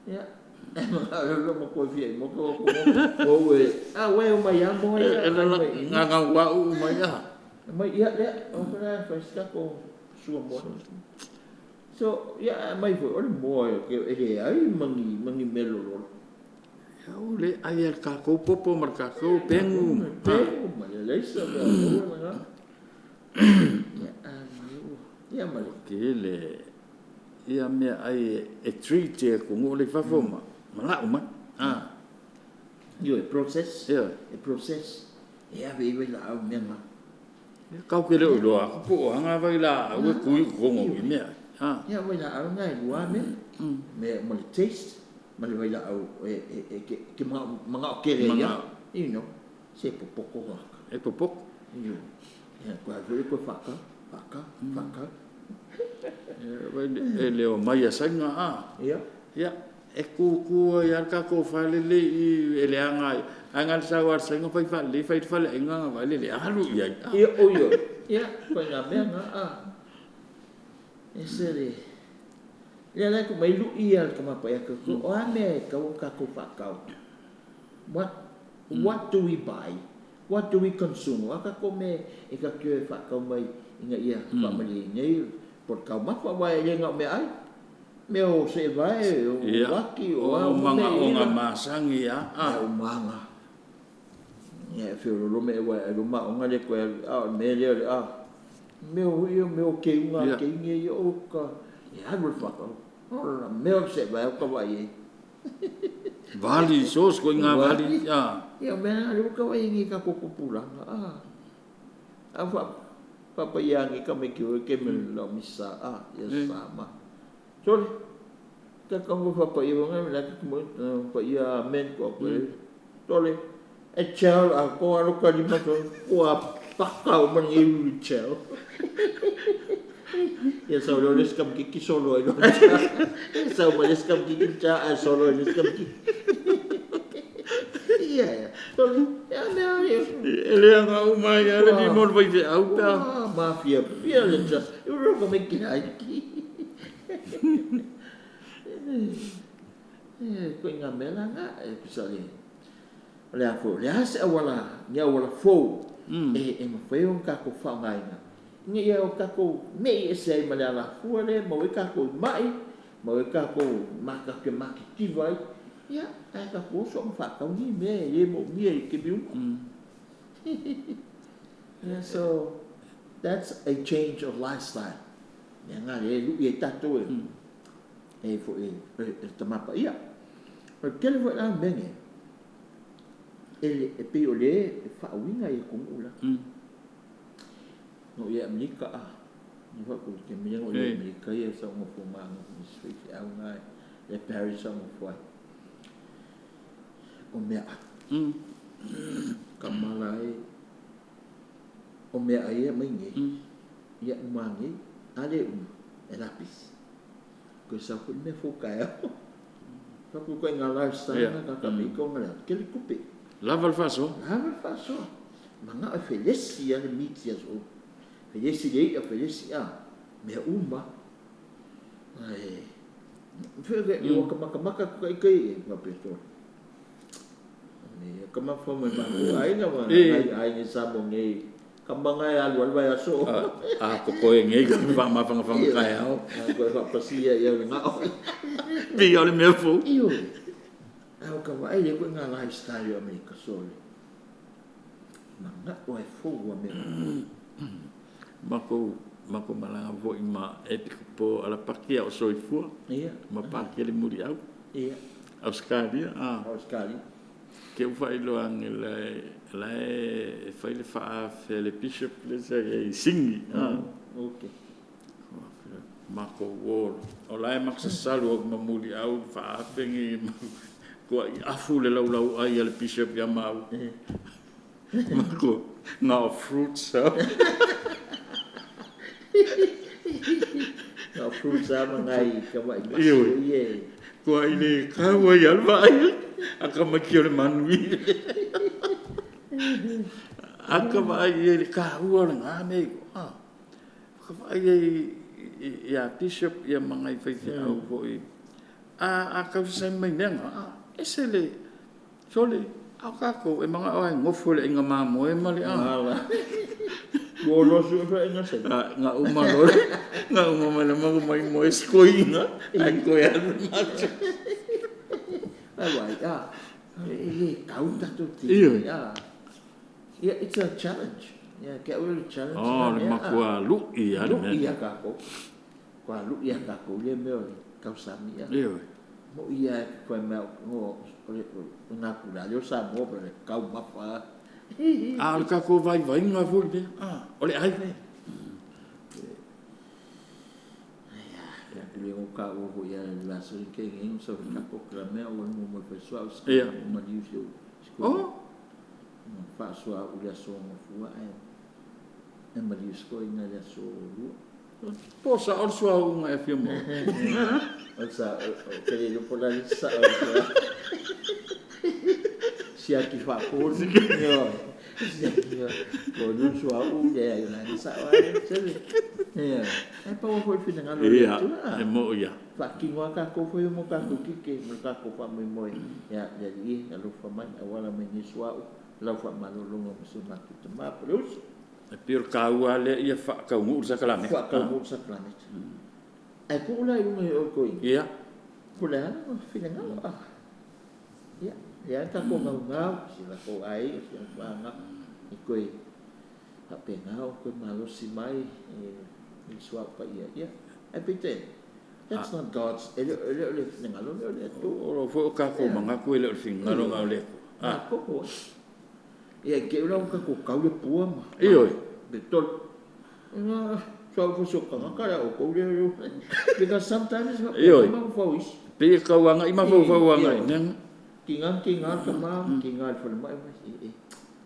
ia lo mo ko fi mo ko ko o e a we o mai a moa e la nga nga wa u mai a mai ia le o kana fa sta ko sua mo. So ia mai fo o le mo ke e ai mangi mangi melo lo. Ia o le ai al ka ko popo mar ka ko pengu. Pengu ma le sa ba o nga. Ia a mai o. Ia mai ke le ia me ai e treat e ko ngo le fa fo ma la o ma. Ah. Io e process. Ia e process. Ia ve ve la o me nga. Kau ke le lo a ko anga vai la o kui ko ngo i mea. Ah. Ia vai la au ngai lua me. Me mo le taste, ma le vai la au e ke ke manga o ke le ia. You know, se popoko ga. E popoko. Io. Ia ko a ko fa ka, fa ka, fa ka. E vai e le o mai a sanga a. Ia. Ia e ku ku ia ka ko fa le le i ele anga anga sa war sanga fai fa le fai fa le anga va le le alu ia. Ia o io. Ia ko nga me nga a. E se le. Ia la ko mai lu ia ka ma pa ia ko o a me ka o ka ko fa ka. What do we buy? What do we consume? A ka ko me e ka ke fa ka mai inga ia fa mai nei por ka ma fa wa ia nga me ai. Me o se vai o waki o a manga o nga masangi ia a o manga. Ia fe ro me wa ro ma o nga le ko a me le a me o io me o ke unga ke nge o ka ia ro fa ka. O la me o se vai o ka vai. Vali sos ko nga vali ia. Ia me na ro ka vai ngi ka ko pula. A. A fa papa ia ngi ka me ke o ke me lo misa a ia sama. Sorry. Ka kongo fa pa ia nga la ka mo pa ia men ko ko. Tole. E chel a ko alo ka lima ko ko a pa ka o man i chel. Ia sau loa le isi kamakiki solo ai loa le tia. Sau ma le isi kamakiki le tia ae solo ai le isi kamakiki. Ia, ia. Ia mea ia. E le agauma ai lava le lima o le faifeau pe a. Ua mafiafia le tia. Ua ka mai ki ai ki. Ko ngā mea la ngā, e pisa le, o le a foi, o le a se auala, ni auala fou, e mafai ona tatou faaaogaina, ina ia o tatou me'i ese ai ma le alafua lea e maua ai tatou i ma'i, maua ai tatou tatou te matitiva ai, ia, ae tatou oso ma faatau ni mea e le moomia i taimi uma. Yeah, so that's a change of lifestyle. Mea na lea e lui ai tatou e, e foi e, e Tama Paia. O le tele foi la o mea nei, e, e pei o le e faauiga i atunuu la. No ia Amerika a, ni fa ku te mea no ia Amerika ia sa ngo fu ma ngo ni sui fi au ngai le Paris sa ngo fu ai. O mea a. Ka mala ai o mea ai e mai nei. Ia uma nei, ale uma, e lapisi. Koe sau foi mea fou taeao. Fa ku koe ngā lifestyle na ka ka mei ko ngā kele kupe. Lava le faasoa. Lava le faasoa. Manga e felesi a le miti a so. Felesi le ia, felesi a. Mea uma. Ai. Fe ke i waka maka maka ku kai kai e ma pe to. Me ka ma fa mai ma ku ai na ma ai ai ni sa mo ngi. Ka manga e alu alu vai aso. A ko koe ngei ka fa ma fanga fanga kai ao. A koe fa pasia ia le ngao. Bi o le mea fou. Io. Au ka vaai le koe ngā lifestyle o Amerika sole. Manga o e fou a mea. Mako mako malaga foi ma epikopo ala pakia o soifua. Ma pakia le muri au. Australia a. Australia. Ke u faailoa age lae lae e fai le faaafe le bishop le sa iai sigi a. Makou olo o lae makesasalu au ma muliau le faafegi kuaʻi afu le laulau ai a le bishop iā mau. Mako na o fruits a. Na fruits a ma ngai ka mai masi Ioe. ie. Kuaʻi le kaua ia le vaai akamaki o le manui. Aka vaai i le kaua o le gā mea a. Ka vaai ai ia bishop ia magai faifeau foi. A a tausasai mai mea a ese le sole a o tatou e maga'o ai gofo le aiga mamoe ma le a. Ala. Ua losu e fa ina se. A ga uma lole ga uma mai le mago mai moe skoina ai koe alu maso. Ai vai a. E le kau tatou ti. Ioe. A. Yeah, it's a challenge. Yeah, ke au le challenge. O le makua lu'i a le Lu'i mea. ia kākou. Kua lu'i ia kākou le mea o le tausami ia. Ioe. Mo ia e koe mea o o le o ngā kura leo sa mo le kau mafa. A o le tatou vaivaiga foi lea a o le ai. Ia ku le o ka o ho ia le la so ke ngi so ka ko kra mea o mo mo fe swa o Ia. o ma liu se O fa swa o le so mo fua e e ma liu sko ina le so lu. Po sa o le suaūga e afio mo. O sa o ke le po la sa o sia ki fa po yo sia ki ko lu swa u le la sa wa se ia e pa o foi fina ngalo le Ia tu e moʻi ia. Whakingoa kākou foi mo kākou kike mo kākou wha moi moi. Ia, ia i, alofa mai, awala mai ni suau, lau wha malolonga mo se matu te mā, po le uso. E pei o le kāua lea ia faakauguu le sakalame. Wha kau mo sakalame. Ai ko ula i unga i o koi. Ia. Ko le ana, o whina ngalo a. Ia, ia kākou ngau ngau, si la ko ai, si la wha ngau, i koe, hape ngau, koe malosi mai, e, i suau pa ia, ia. Ai pite, that's not God's, e le, e le, le whina ngalo, le, le, tu. O lo foi o kākou magaku e le o le finagalo ga o le Atua. A koko. Ia ke ula ka ko kau le pua ma. Ioe. Be tol. Nga so fo so ka ka o ko le yo. Because sometimes Ioe. ma fo is. Pei e kauaga i mafaufau aga i mea Ki nga ka ma ki nga fo mai mai e e.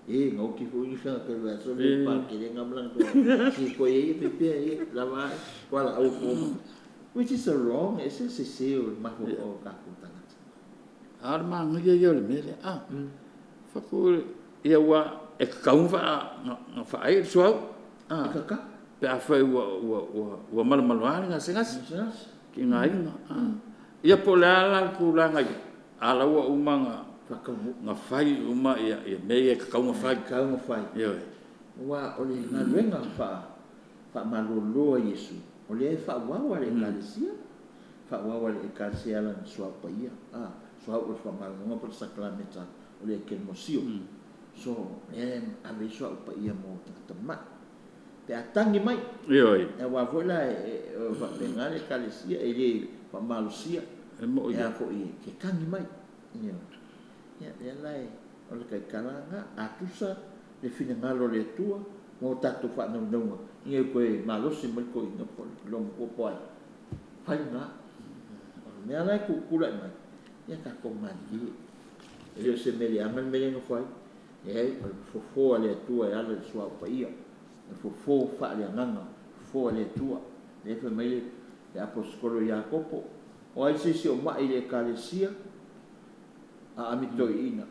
E gaoti foi ni tagata i le vaiaso lenei i le pakelega ma lana toalua. Si koe ai e pipea ia lava ai fualaau e fua mai. Which is a wrong, e ese le sese o le mafaufau o tatou tagata. A o le manaia ia o le mea lea, a fai atu ia ua e tatau ona faaee le suauu, E tatau. Pe afai ua malomaloa le gasegase, tigaina. Ia po o le a la le tulaga i ai, a o la ua uma ona fai uma mea ia e tatau ona fai. E tatau ona fai. Ioe. Aua o le galuega faamalolo a Iesu, o lea e faaauau lava e le Ekalesia, faaauau lava e le Ekalesia e ala i lana suauu paia, suauu o le faamalamalamaga po o le sakalameta o le ekelemosio. So, o lea e ave ai suauu paia mo tagata mamai. Pe a tagi mai, aua foi la e faapena le Ekalesia, e le faamalosia, E mo'i. E a foi e te tagi mai. Ioe. Ia, lea la o le taitala lena, a tusa le finagalo o le Atua mo tatou faanaunauga ina ia toe malosi mai le toeaina po o le olomatua po o ai, fai lena. O le mea la e tulai mai, ia tatou malilie. E le o se mea leaga le mea lea na fai, leai o le fofo a le Atua e ala i le suauu paia, o le fofo faaleagaga, fofo a le Atua. Lea e fai mai le Aposetolo o Iakopo, o ai se isi o ma'i i le Ekalesia? Aami toeaiina,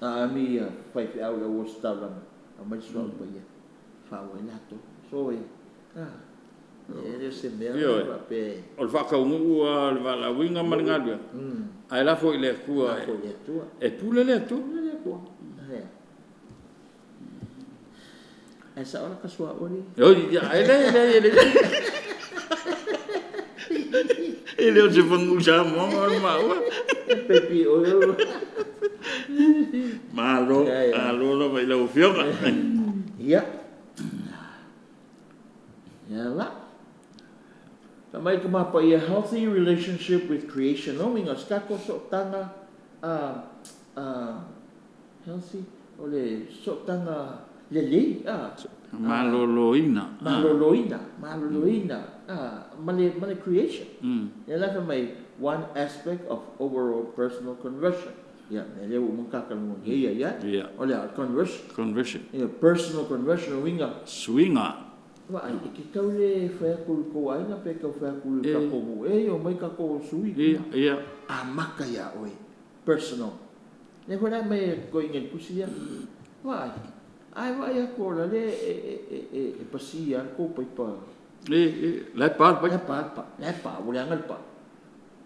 aami faifeau i le au ositaulaga, aumai le suauu paia e faauu ai latou. So, e le o se mea Ioe. faapea e O le faataunuu lava o le valaauina ma le galuega, ae lafo i le Atua Lafo i le Atua. E pule le Atua. Pule le Atua. Ae a? Ae sao lata suauu alii? Oi, ia, e leai, e leai, e leai. E le o se faguu Samoa o le maua. Pepi oe. Malo, malo lava i lau Afioga. Ia. Ia la. Fai mai le Tama Paia, healthy relationship with creation. Lona uiga, o se tatou sootaga healthy, o le sootaga lelei. Maloloina. Maloloina, maloloina ma le creation. Lea la fai mai, one aspect of overall personal conversion. Ia, mea lea ua uma ona tatalanoa nei ia ia. O le a conversion. Conversion. Ia, personal conversion, o uiga. Suiga. Vaai, e te tau le fai atu i le tou aiga pe tau fai atu i le tatou nuu, e omai tatou sui. Ia, ia. Amata ia oe, personal. Lea foi la mai e toeaiina i le tusi lea. Vaai, ai vaai atu o la le e pasi lava le tou paipa. E, la e pa le La paipa. e pa le pa, la e pa, ua leaga le pa.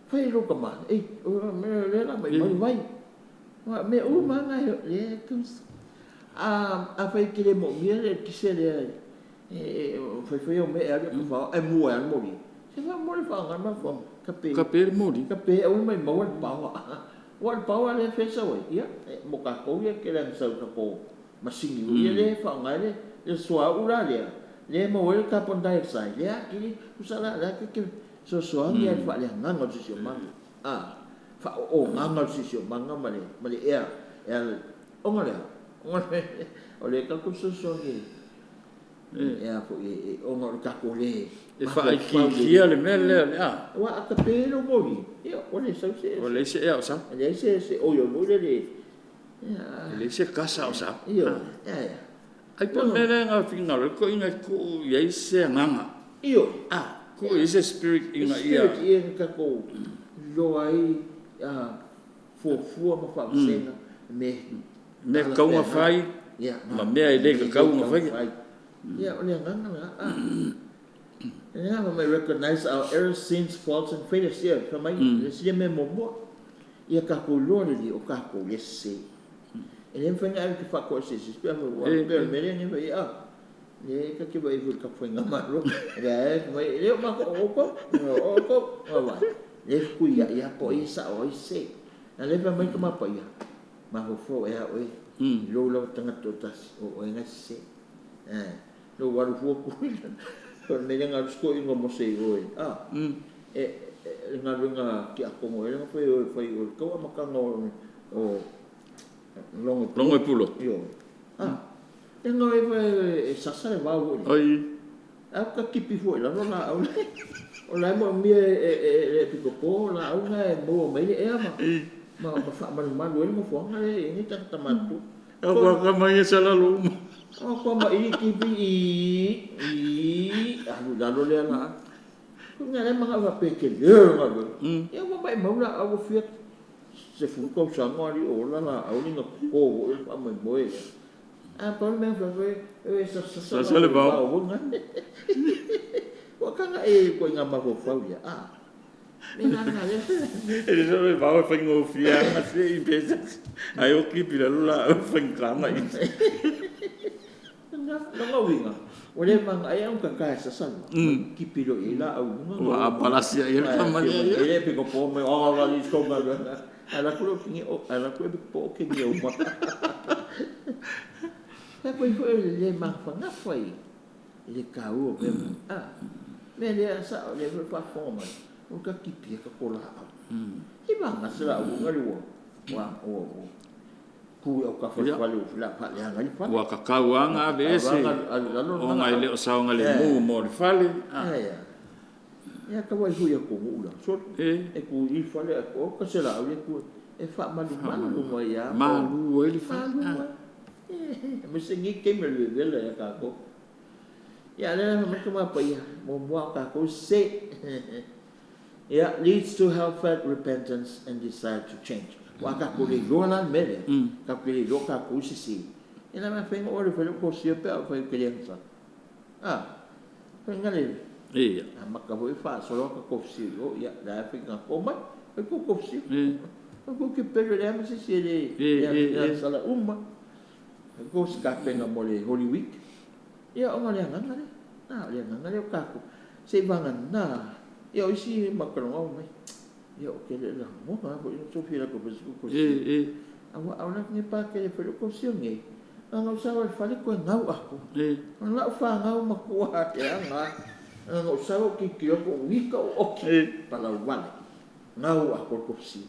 Fai i lou tama, ei, o mea lea la mai mai vai. Mea uma lava na lea e afai e te le moomia le eletise lea e faifai au mea e alu e tafao ae mua e alu moli. Se faamolemole faaaoga le mafaufau. Tape. Tape le moli. Tape aua ne maumau le power. Aua o le power lea e fea e sau ai? Ia, mo tatou ia tele lava ina sau i tatou masini foi ia lea e faaaoga ai le suauu la lea, lea e maua ai le carbon dioxide, lea atili tusa la la te fesoasoani lava i le faaleagaga o le siosiomaga. Faaoogaga o le siosiomaga ma le ea e ala ona lea, o lea tatou te fesoasoani e a foi ona o le tatou le E faaitiitia le mea lea a. Aua a tape lou moli, ia ua le sau se Ua leai se ea o sau. E leai se oil foi lele. E leai se kasa o sau. Ioe, ia. Ai po o le mea lea na finagalo ai toeaiina e tuu i ai se agaga. Ioe. Tuu i ai se spirit ina ia Spirit ia na tatou iloa ai fuafua ma faavasega me mea tatau ona fai ma mea e le tatau ona faia. Ia, o le agaga lena. Lea fai mai, recognize our errors, sins, faults and failures. Ia, fai mai le isi mea muamua, ia tatou iloa lelei o tatou le sese. E le mafai ona e alu e te faatoese pe ua pei o le mea lea na fai ai le ta te vaai foi i le tatou faigamalo lea fai mai e le o matou o outou o outou vaai le fetuiai lava po o ai e sao o ai e sese. A o lea e fai mai Tama Paia, mafaufau e a oe i lou lava tagata toatasi o oe na e sese. Lou alu fua tui o le mea lea na alu si toeaina o Mose i o e le galuega tiakono ea na fai o e fai o le tau amataga o Logo Logo e Pulo. Ioe. E na e sasa le vao foi. Oi. A ka tipi foi lalo laau o la e moomia e le pikopo laau na e maua mai le ea ma faamalumalu ai le nofoaga lea e i ai tagata matutua. Au kua ka mai e sa lalo uma. O kua ma i kipi i i alu lalo lea la. Nga le manga va pe ke le nga le. Ia ua mai mau la au fia se fu ko sa ngo ali o la la au ni nga ko o e fa mai moe. A pa me fa fe e sa sa sa sa le vao. Nga. Ua kanga e ko nga ma ko fa ia. A. Me nga nga le. E sa le vao fa ngo fia nga se i pe sa. Ai o kipi la la au fa nga nga i. Nga nga winga. O le manga ai au ka ka sa sa. Kipi lo i la au nga. Ua apalasia i le kamali ia. E le pe ko po me o la ni ko nga. Ala ku lo kingi o ala ku e po ke ni o ma. Ta ko ifo le ma fa nga fa i. Le ka o me. Ah. Me le sa le fa fo ma. O ka kipi ka ko la au. I manga sa la au nga le wa. Wa o. Ku au ka fa fa le la fa le nga fa. Ua ka kauanga ave ese. O ngai le o saonga le mu mo le fale. Ia. Ia ka wai hui ko ula. So e ku i fale o ka se la au le ku e fa malu malu mo ia. Malu e le fa. E me se ngi ke me le le ya ka ko. Ia le ma ka ma pa ia mo mo ka ko se. Ia leads to heartfelt repentance and desire to change. Wa ka ko le lo la mele. Ka ko le lo ka ko si si. E la ma fenga o le fele ko si pe o fe ke le sa. Ah. Fenga le. Ia. A ma ka voi fa so ka ko si o ia la fenga ko mai. E ko ko si. Ko ke pe le ma si si le. Ia sa la uma. Ko si ka fenga mo le Holy Week. Ia o le nga le. Na le nga le ka ko. Se vanga na. Ia o isi ma ka ngo mai. Ia o ke le la mo ka ko so fi la ko ko si. Awa au la ni pa ke le fele ko si ngi. Nga sa wa fale ko ngau a ko. La fa ngau ma ko ha ke nga. Nga sa o ki ki ko wi ka o ki. Pa la wale. Ngau a ko ko si.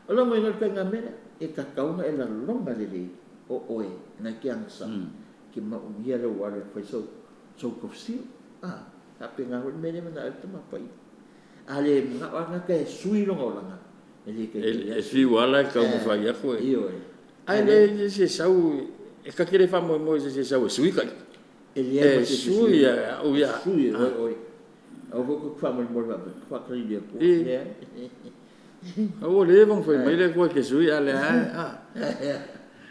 O la mo ngal ka nga mele e ka kaunga e la longa le le o oe na ki ang sa. Ki ma o ia le wale fai so so ko si. Ah, ka pe nga ho mele na e ma pai. Ale nga wa nga ka sui longa o langa. E le ke e fi wala ka mo fa ia ko. Io e. Ai le se sau e ka kere fa mo mo se sau sui ka. E le sui ia o ia. Sui o o. O ko fa mo mo fa ka le ko. E. O le vong foi mai le ko ke sui ale a.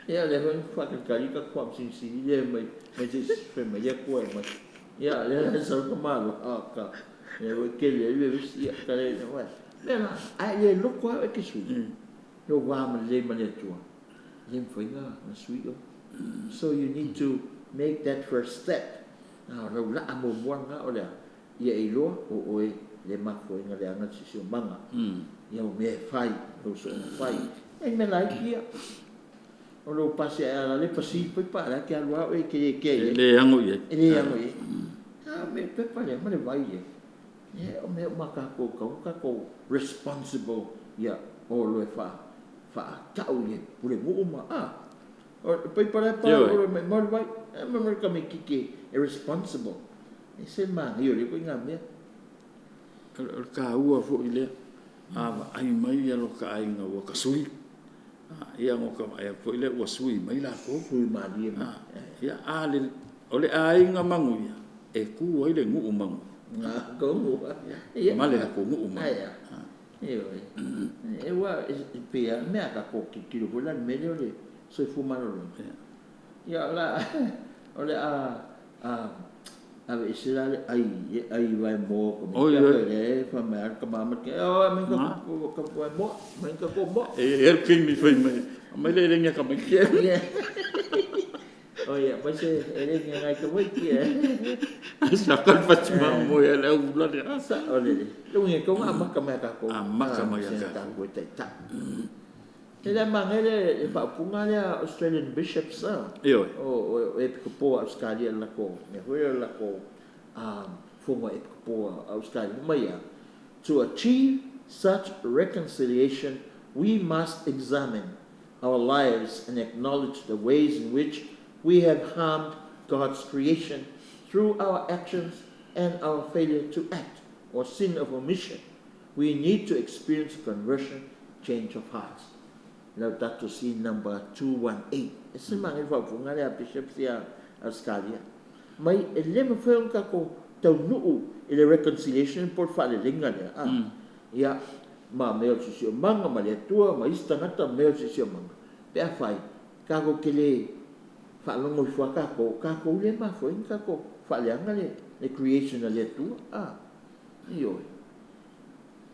Ia le ho fa ka ka ka ko si si le mai mai se fe mai ia ko mai. Ia le sa ko ma lo a ka. E o ke le le ia ka le wa. Le la ai le lo ko e ke sui. Lo wa ma le ma le tua. Le foi nga na sui o. So you need to make that first step. Na lo la mo mo nga o le. Ia e lo o o e le ma foi nga le anga si si manga. Ia o me fai, o so fai. E me la kia. O lo pase a le pasi pai pa la ke alua e ke ke. Le ango ia. Le ango ia. Ah me pe pa le ma le vai ia. E o me ma ka ko ka ko responsible ia o lo e fa fa tau ia pule mo ma a. O pai pa le pa o me mo vai e me me ka me kike e responsible. E se ma io le ko nga me. O ka ua fo ile a ai mai ia lo ka ai nga ua ka sui. Ia ngo ka ai fo ile ua sui mai la ko sui ma lie ma. Ia a le o le ai nga mangu ia e ku ai le ngu mangu. Nga ko ngu. Ia ma le ko ngu mangu. Ia. Ia. E wa e pe a me ka ko ki ki lo la me le so fu ma lo. Ia la o le a a a se la ai ai vai mo ko me le fa me ka ma ma ke o me ka ko ko mo me ka ko mo e el ke mi foi me mai le le ka mai ke o ia mas e le ngai ka voi ki e sa ka fa ti ma mo ia le u la le sa o le le ngai ko ma ka ma ka ko a ma ka ma ia ka ko te ta e le mangele e fa punga le Australian bishops a io o e ko Australia la ko me hoi la ko fonga e ko Australia mai to achieve such reconciliation we must examine our lives and acknowledge the ways in which we have harmed God's creation through our actions and our failure to act or sin of omission. We need to experience conversion, change of hearts. Laudato Si number 218. E se manaia le faaupuga lea a Bishops ia Ausetalia mai e le mafai ona tatou taunuu i le reconciliation po o le faaleleiga lea a ia ma mea o le siosiomaga ma le Atua ma isi tagata ma mea o le siosiomaga pe afai tatou te le faalogo ifo lava tatou, o tatou lea e mafua ai ona tatou faaleaga le creation a le Atua a. Ioe.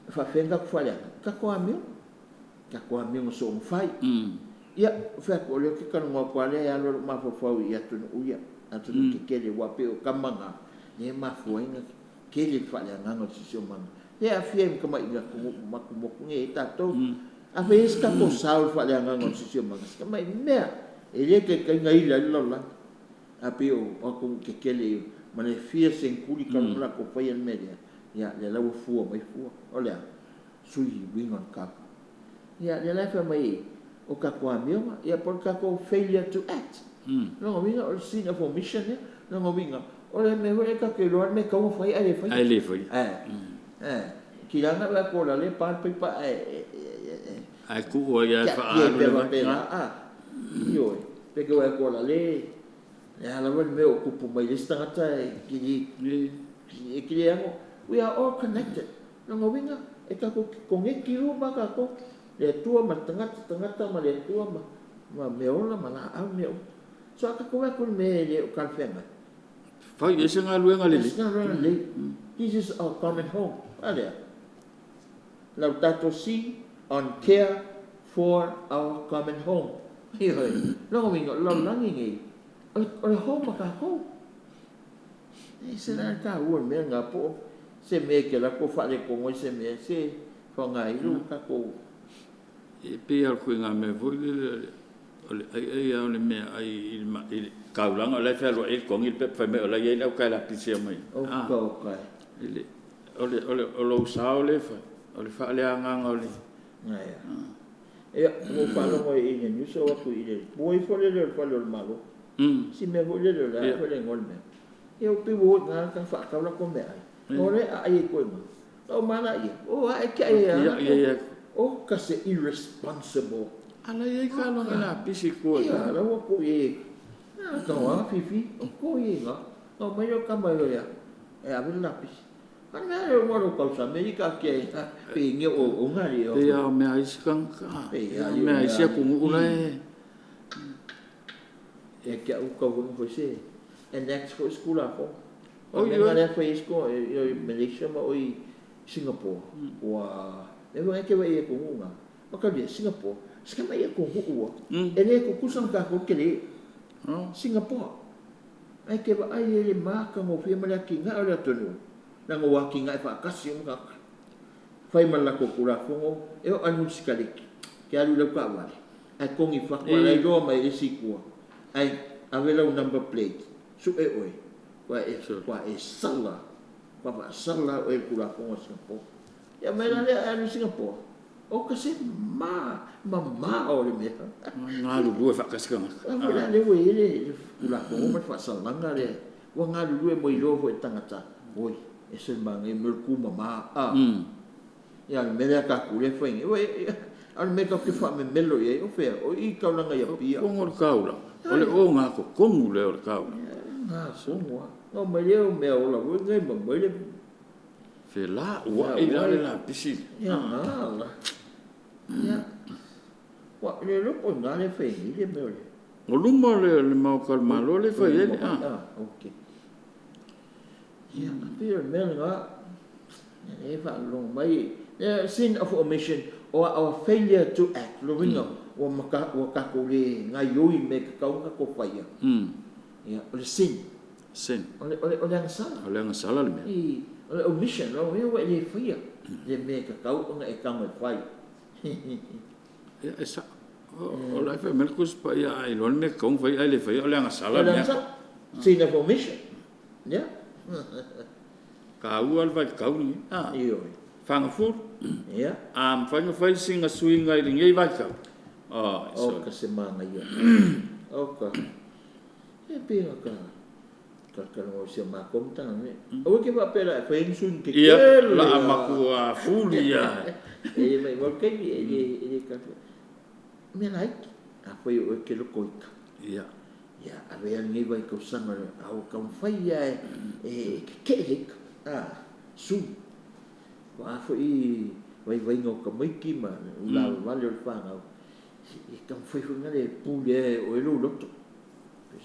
E faapefea ona tatou faaleaga? Tatou amio. Tatou amioga soonafai. Ia, ou fai atu, o lea ou te talanoa atu lava lea e alu lou mafaufau i atunuu ia, atunuu tetele, aua pei o tama na, lea e mafua ai ona tele le faaleagaga o le siosiomaga, lea e aafia ai ma tamai atunuu motu nei e i ai tatou. Afai e i ai se tatou sao i le faaleagaga o le siosiomaga, si tamai mea e le taitai ona ila ai le lalolagi. Ae pei o atunuu tetele ia ma le fia seneturi talu ona latou faia le mea lea, ia lea la ua fua mai fua. O le a? Sui uiga o le tau. Ia lea la e fai mai ai, o tatou amioga, ia po o le tatou failure to act. Lona uiga o le sin of omission lea. Lona uiga, o le mea foi lea tatou te iloa lava le mea e tatau ona fai ae le faia. Ae le faia. Aa. Tila lava ona vaai atu o la e pa le paipa ae Ae tuu ai lava e tiatia faaalu pea le vai. Faapena. Ioe. Pe te vaai atu o la le le a lava le mea o tupu mai le isi tagata e te le ano. We are all connected. Lona uiga, e tatou te koneti uma lava tatou, le Atua ma le tagata, tagata ma le Atua ma ma meaola ma laau ma mea uma. So a tatou o atu i le mea e le o talafeagai, Fai i ai se galuega lelei. Se galuega lelei. This is our common home. A lea. Laudato Si on care for our common home. Ioe. Lona uiga, o le lalolagi lenei, o le home a tatou. E ese la le taua o le mea lena, po o se mea e te alu atu o faaletonu ai se mea, se faaaoga ai lo tatou. E pei lava o le ituaiga mea foi lele o le aiai lava o le meaai i le taulaga o la e fealuai ai le togi le pepa fai mai o la e i ai le au taelapisi e omai Oka oka e. O lou sao lea e fai, o le faaleagaga o le Aia. Ia, ua ou faalogo i le news o atu i le pua ifo lele o le fale o le Malo. Si mea foi lele o le a foi le igoa o le mea. Ia ua pei ua o i ina ta faatau latou meaai. O lea e aai ai koe ma. O ma la ia. O ae te ai Ia. Ia. O ka se irresponsible. A la e i ai taaloga lapisi i tua. Ia, la ua tuu i ai. Ah, tau a fifi. O ko i nga. No mai o kama ia. E ave le lapisi. A mea le ua lo kausa Amerika ke pe nge o ngari o. Pei lava o mea a isi tagata. Pei lava O mea a isi atunuu la e E ke au kau foi se. Enact foi school a fo. O Oi, mea oi. lea foi isko i Malaysia ma o i Singapore. Ua e wa ke wa e ko ngunga. Ma ka lia Singapore. Sika mai e ko ua. E le kukusa ma ka ko kele. Singapore. Ai ke wa ai e le maka ngo fia ma le ki nga o le atonu. Na ngo wa ki nga e fa kasi o ka. Fai ma la ko kura fongo e o anu sikaleki. Ke alu lau ka wale. Ai kongi fa ko lai roa mai le sikua. Ai ave lau number plate. Su e oe. Kua e kua e sala. Kua fa sala o e kura fongo Singapore. Ia mai la lea alu Singapore. O ka se ma ma ma o le mea. Galulue faatasi tagata. A foi la le ua i ai le Tulafono ma le faasalaga lea, ua galulue mo iloa foi e tagata, oi, e se manaia mea o le tumama, a. Ia, o le mea lea a tatou lea e fai nei, ua, a o le mea tatou te faamemelo i ai, o fea, o i i le taulaga i Apia. O le o le taulaga, o le ogatotonu lea o le taulaga. Ia, e ogatotonu lava. Na omai lea o meaola foi nei ma mai le Felauai la le lapisi. Ia, gala. Ia, ua le iloa po o i ina lea e fai ai nei le mea o le. O luma o le Maota o le Malo lea e fai ai le. Ah, ok. Ia, pei o le mea lena, lea e faalogologo mai, sin of omission or our failure to act, lona uiga ua mata, ua tatou le gaoioi i mea e tatau ona tatou faia. Ia, o le sin. Sin. O le agasala. O le agasala le mea. I, o le omission, lona uiga ua e le faia le mea e tatau ona e tago e fai. Ia, e sao. O la e fai mai le Tusi Paia a iloa le mea e tatau ona fai ae le faia, o le agasala O le le mea. agasala. Sin of omission. Ia. Taua le vaitau lenei. Ah, Ioe. Fagafulu. Ia. A mafai ona fai sina suiga i lenei vaitau. Oh, O sorry. ka se manaia. O ka. E pei ona ka talatalanoa i si a matou Matagaluega. Aua e te faapea la e fai ai ni suiga Ia, tetele la lava. matua fuli lava. E le maumau le taimi, e le, e le Mea laiti, afai o oe e te loko ita. Ia. Ia, avea lenei vaitausaga a o taumafai lava e tetee le ita, a, sui. O a foi vaivaiga o tamaiti ma le ulavavale o le fanau, se i taumafai foi lea e pulea e oe lou loto.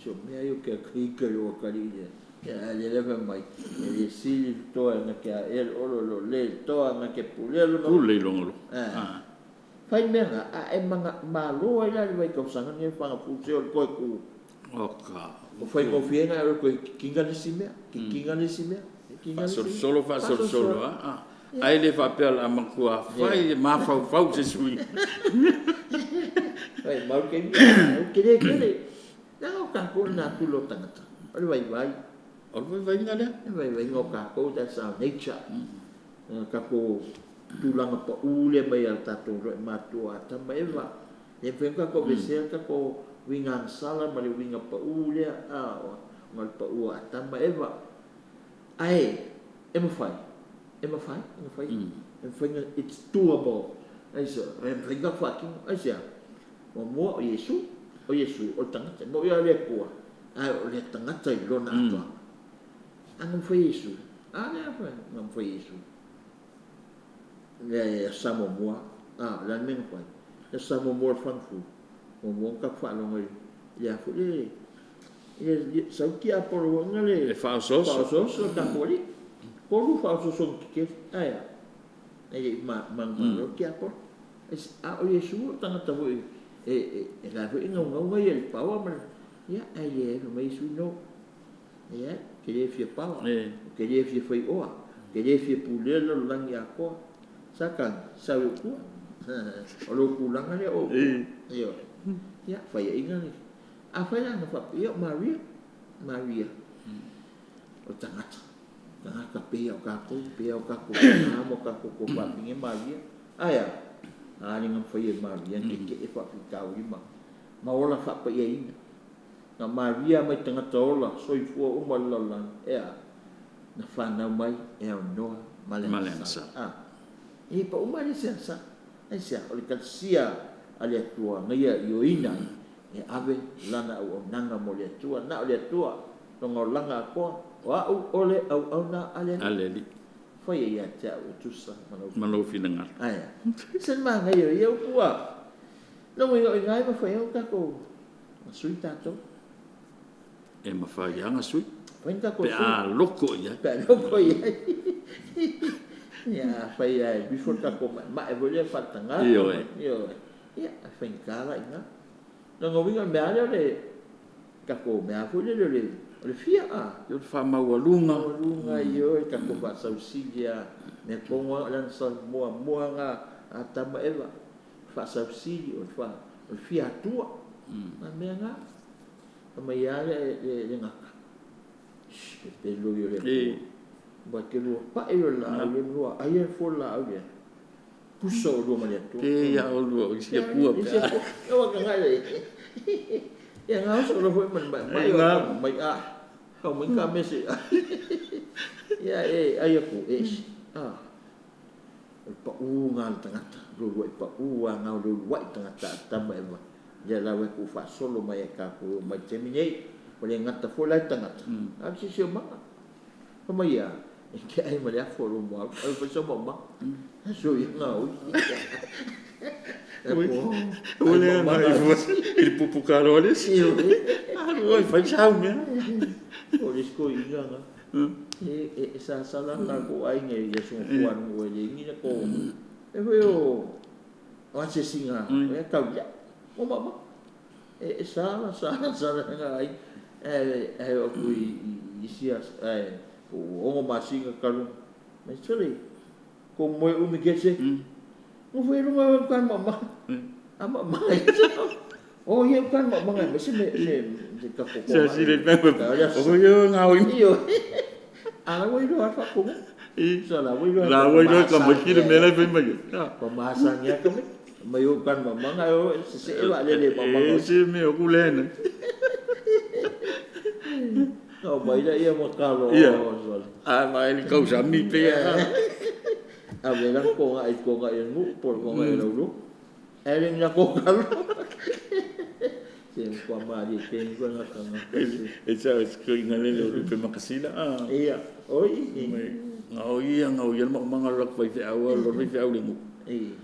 Si o mea ia o ke ita i lou atalii lea, a o lea la e fai mai, e le sili le toa na te aea le olo i lo le toa na te pulea lona loto. Pule i lona loto. Fai mea na, a e malo ai la i le vaitausaga lenei o le fagafulu, se o le toe tu. Oka. O faigofie ona e alu e toe titina le isi mea, titina le isi mea, titina le isi mea. Faasolosolo, faasolosolo lava, ae le faapea o le a matua fai e mafaufau i se suiga. Maumau le taimi, ae tele tele. Leaga o tatou o le natura o tagata, o le vaivai. O le vaivaiga lea. O le vaivaiga o tatou, that's our nature. O tatou tulaga pau lea mai o tatou matua o Atama ma Eva. E le mafai ona tatou aveesea le tatou uiga agasala ma le uiga pau lea, ona o le pau o Atama ma Eva. Ae e mafai, e mafai ona fai, e mafai ona, it's doable. Aisea? E mafai ona tatou faatino. Aisea? Muamua o Iesu, o Iesu o le tagata, e moni lava o le Atua, ae o le tagata i lona atoaga. A na mafai e Iesu, a lea na mafai e Iesu. Le Aso Sa muamua, a o le a le mea na fai? Le Aso Sa muamua o le fagafulu, muamua ona tatou faalogo i le a foi le, le sau le tiapolo foi lea E faaosooso. Faaosooso le tatou Alii. 3 faaosoosoga tetele, ae a? E le i manumalo le tiapolo. A o Iesu o le tagata foi e la foi e naunau ia i le power ma le, ia, ae leai, fai mai Iesu, no, leai, ou te le fia power, ou te le fia faioa, ou te le fia pulea le lalolagi atoa. Satani, sau i ou tua. O lou tulaga lea o ou tua. Ioe. Ia, faiaina le. Afai la na faapea, ia o Maria, Maria, o le tagata, tagata pei lava o tatou, pei lava o tatou tama ma o tatou tuafafine Maria. Ae a? A lea na mafai e Maria ona tetee faafitauli ma ola faapaiaina. Na Maria mai tagata ola soifua uma o le lalolagi, e a? Na fanau mai e aunoa ma le agasala. E pau mai le isi agasala. Aisea? O le Ekalesia a le Atua na ia ioeina e ave lana auaunaga mo le Atua. Na o le Atua, lona olaga atoa, o au o le auauna a le Alii. Faia ia te au e tusa ma lou finagalo. Ae a? Se manaia o ia upu a. Lona uiga o i ina e mafai ai ona tatou sui tatou. E mafai lava ona sui. Mafai ona tatou Pe a loko i ai. Pe a loko i ai. Ia, afai lava e alu ifo le tatou maemae foi lea faaletagata. Ioe. Ioe. Ia, e faigata la i ina. Lona uiga o le mea lava lea o le tatou mea foi lele o le fia, a. O le faamaualuga. Maualuga, ioe, tatou faasausili lava. Mea tonu lava o le agasala muamua lena a Atama ma Eva, faasausili, o le fia Atua. O le mea lena. Fai mai lava le gata, pepelo ia o le Atua. Ua e te lua pai i le laau lea ma lua aia le fua o le laau lea, tusa oulua ma le Atua. Pe ia oulua o isi Atua pe a. Ia tagai i ai. Ia gaoso loa foi ma le maemae o mai a. Kau mai ka mea se i ai. Ia e ai atu, e ese. O le pau lena o le tagata, o le uluai pau lava lena o le uluai tagata a Atama ma Eva, lea lava e tuufaasolo mai e tatou e oo mai i le taimi nei. Ua le gata foi la i tagata, a o le siosiomaga. Fai mai a, e te ai ma le afu o lou muaulu, alu e fai sau maumaga. Aso ia gaoi. Ua le agai i le pupu kalo a le isi. Alu e fai sau mea. O le isi toeaina na, e sasala tatou aiga i Aso Gafua e leai ni latou. E foi o asiasiga e tau ia, o maumau. E sala, sala, sala na aiga. Ae oo atu i isi aso, ae 6 masina talu. Mai sole, ko moe umi ke se. Nofo i luga o uka maumau. A maumau. O ia uka maumau mai se me se ka ko. Se sile pe. O ia ngā oi. Io. A la oi lo alfa ko. Sa la oi lo. La oi lo ka mai ki le mea fai mai. Pa masangia ka mai. Mai o kan maumau o se se e va le le maumau. E se me o kulena. No mai la ia makalo. Ia. A mai le kausa mi pe. A ve la ko ngai ko ngai nu por ko ngai lo. Ae le ni lako kalo. Se kwa mali te ni kwa ngaka. E sa o sku inga le le pe makasila. Ia, oi. Ngau ia ngau ia ma manga lak vai fe au lo vai fe au le ngu. Ia.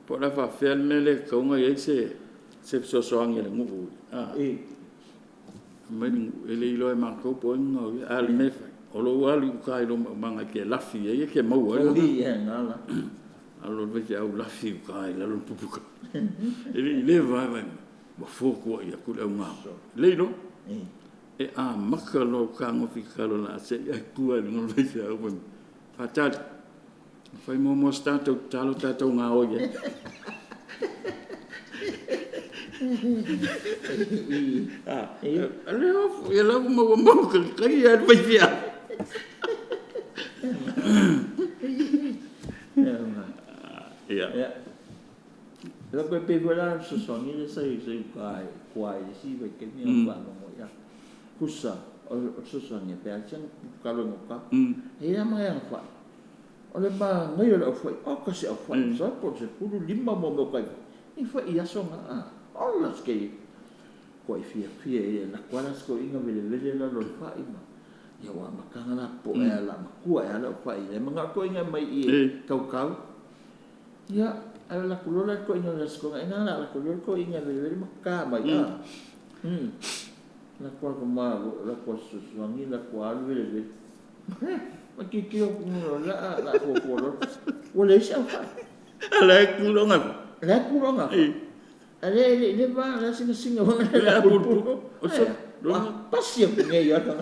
Po la fa fe al mele kaunga ia se se fesoasoani a le nuu. Ia. Mai le nuu e le iloa e matou po o ai ngau ia. A o le mea e fai, o lou alu i uka i lou maumaga e te lafi ai e te maua ai. Oi, ia ngala. A o le faifeau lafi i uka i lalo le pupuka. E le i leva ai vai ua fotuai atu le augao. Le iloa. E amata loa fetagofi i tatalo o le a se'i ae tu lava i luga o le faifeau fai mai, Faatali, fai muamua se tatou tatalo tatou gaoi ai. A lea ia la ua maua mau kai lava le faifeau. Ia. Ia. La koe pe foi la fesoasoani lea sa i uka e kua i le isi vaitaimi a o faalogo ia. Tusa o le fesoasoani e pe a siga kalo i gauta. E i ai lava ma fai. O le manaia o le aufai, oka se aufai, sa po o le 15 mo mea o kai. I fai i aso na. Ola se kua i fiafia i le lako ala se inga velevele la lo le fai ma. Ia ua amataga la po e ala matua e ala o fai le manga ko inga mai i kaukau. Ia, ala la kulola ko inga la skoga ina la la kulola ko inga velevele ma ka mai a. La kua ko ma la kua susuangi la kua alu velevele. Ma ki ki o kulo la la ko ko lo. Ua le isi au fai. Ala e kulonga. La kulonga. Ale le le va la singa singa wa la pulpulu. O so pasi aku ngai ya ka.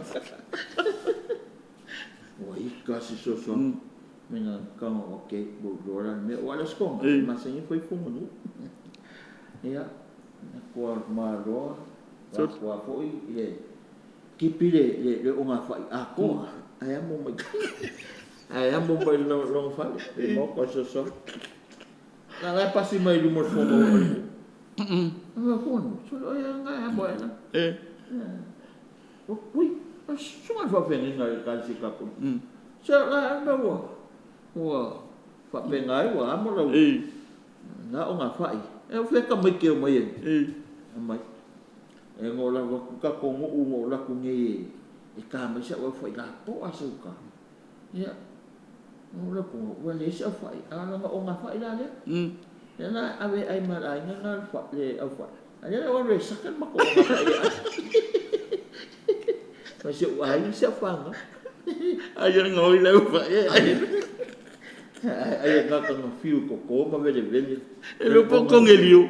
Ua ika si soso. Menga kanga oke bu dora me wala skonga ma sengi foi fungu nu. Ia na kua ma roa la kua foi le kipi le le o ngā whai a koa. Ai amo mai. Ai amo mai lo lo fale. Le mo ko soso. La la pasi mai lumo fongo. Ma kono, so ia ngai amo ena. E. Ui, sunga fa fenga ngai ka si ka ko. Sa la na ua. Ua fa penga ai ua amo la. E. Na o ngā whai. E o wheka mai ke o mai e. E. Mai. E ngō la waku ka ko ngō ngō la ku nge e ka mai sa ua whai la po a sa uka. Ia. Ngō la ku ua le sa whai. A la ngā o ngā whai la le. Ia na ave ai ma la inga ngā whai le au whai. A le o re sakan ma ko ngā whai a. Ma se ua ai sa whanga. Ai ia ngō i lau whai e. Ai ngā ka ngā whiu koko ma vele vele. E lo po kongelio.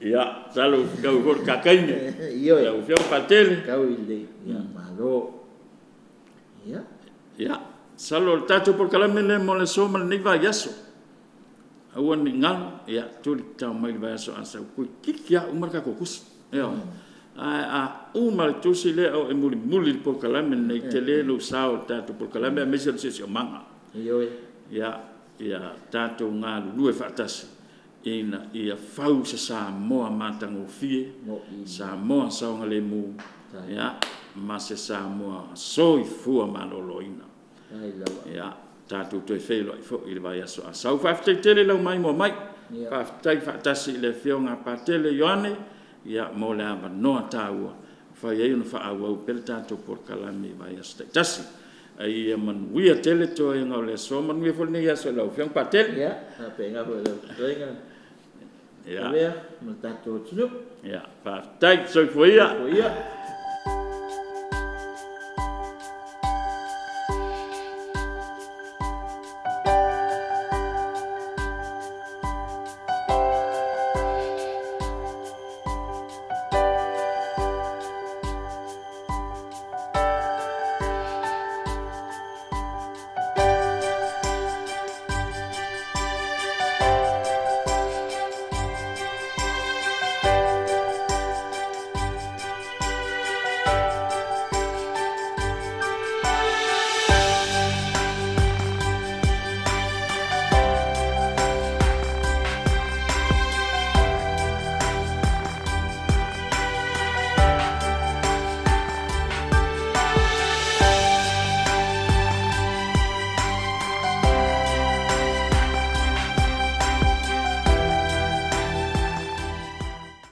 Ia, salo kau hor kakaine. Io. Lau fiau patele. Kau i le. Ia, malo. Ia. Ia, salo le tatou polokalame le mo le so ma lenei vaiaso. Aua ne i galo, ia, tuli tau mai le vaiaso a sau kui kiki a uma le tatou tusi. Io. A uma le tusi lea o e mulimuli le polokalame lenei tele lou sao i le tatou polokalame aemaise o le siosiomaga. Io. Ia, ia tatou galulue faatasi ina ia fau se Samoa matagofie, Samoa saogalemu, ia, ma se Samoa soifua maloloina. Ia, tatou toe feiloai foi i le vaiaso a sau. Faafetai tele lau maimoa mai. Faafetai faatasi i le afioga a Patele Ioane, ia, mo le avanoa taua. Fai ai ona faaauau pea le tatou polokalame i vaiaso taitasi. Ai ia manuia tele toega o le aso, manuia foi lenei aso i lau afioga Patele. Ia, faapena foi lau fetalaiga. Ia. Avea ma tatou atunuu. Ia, faafetai, soifua ia. Soifua ia.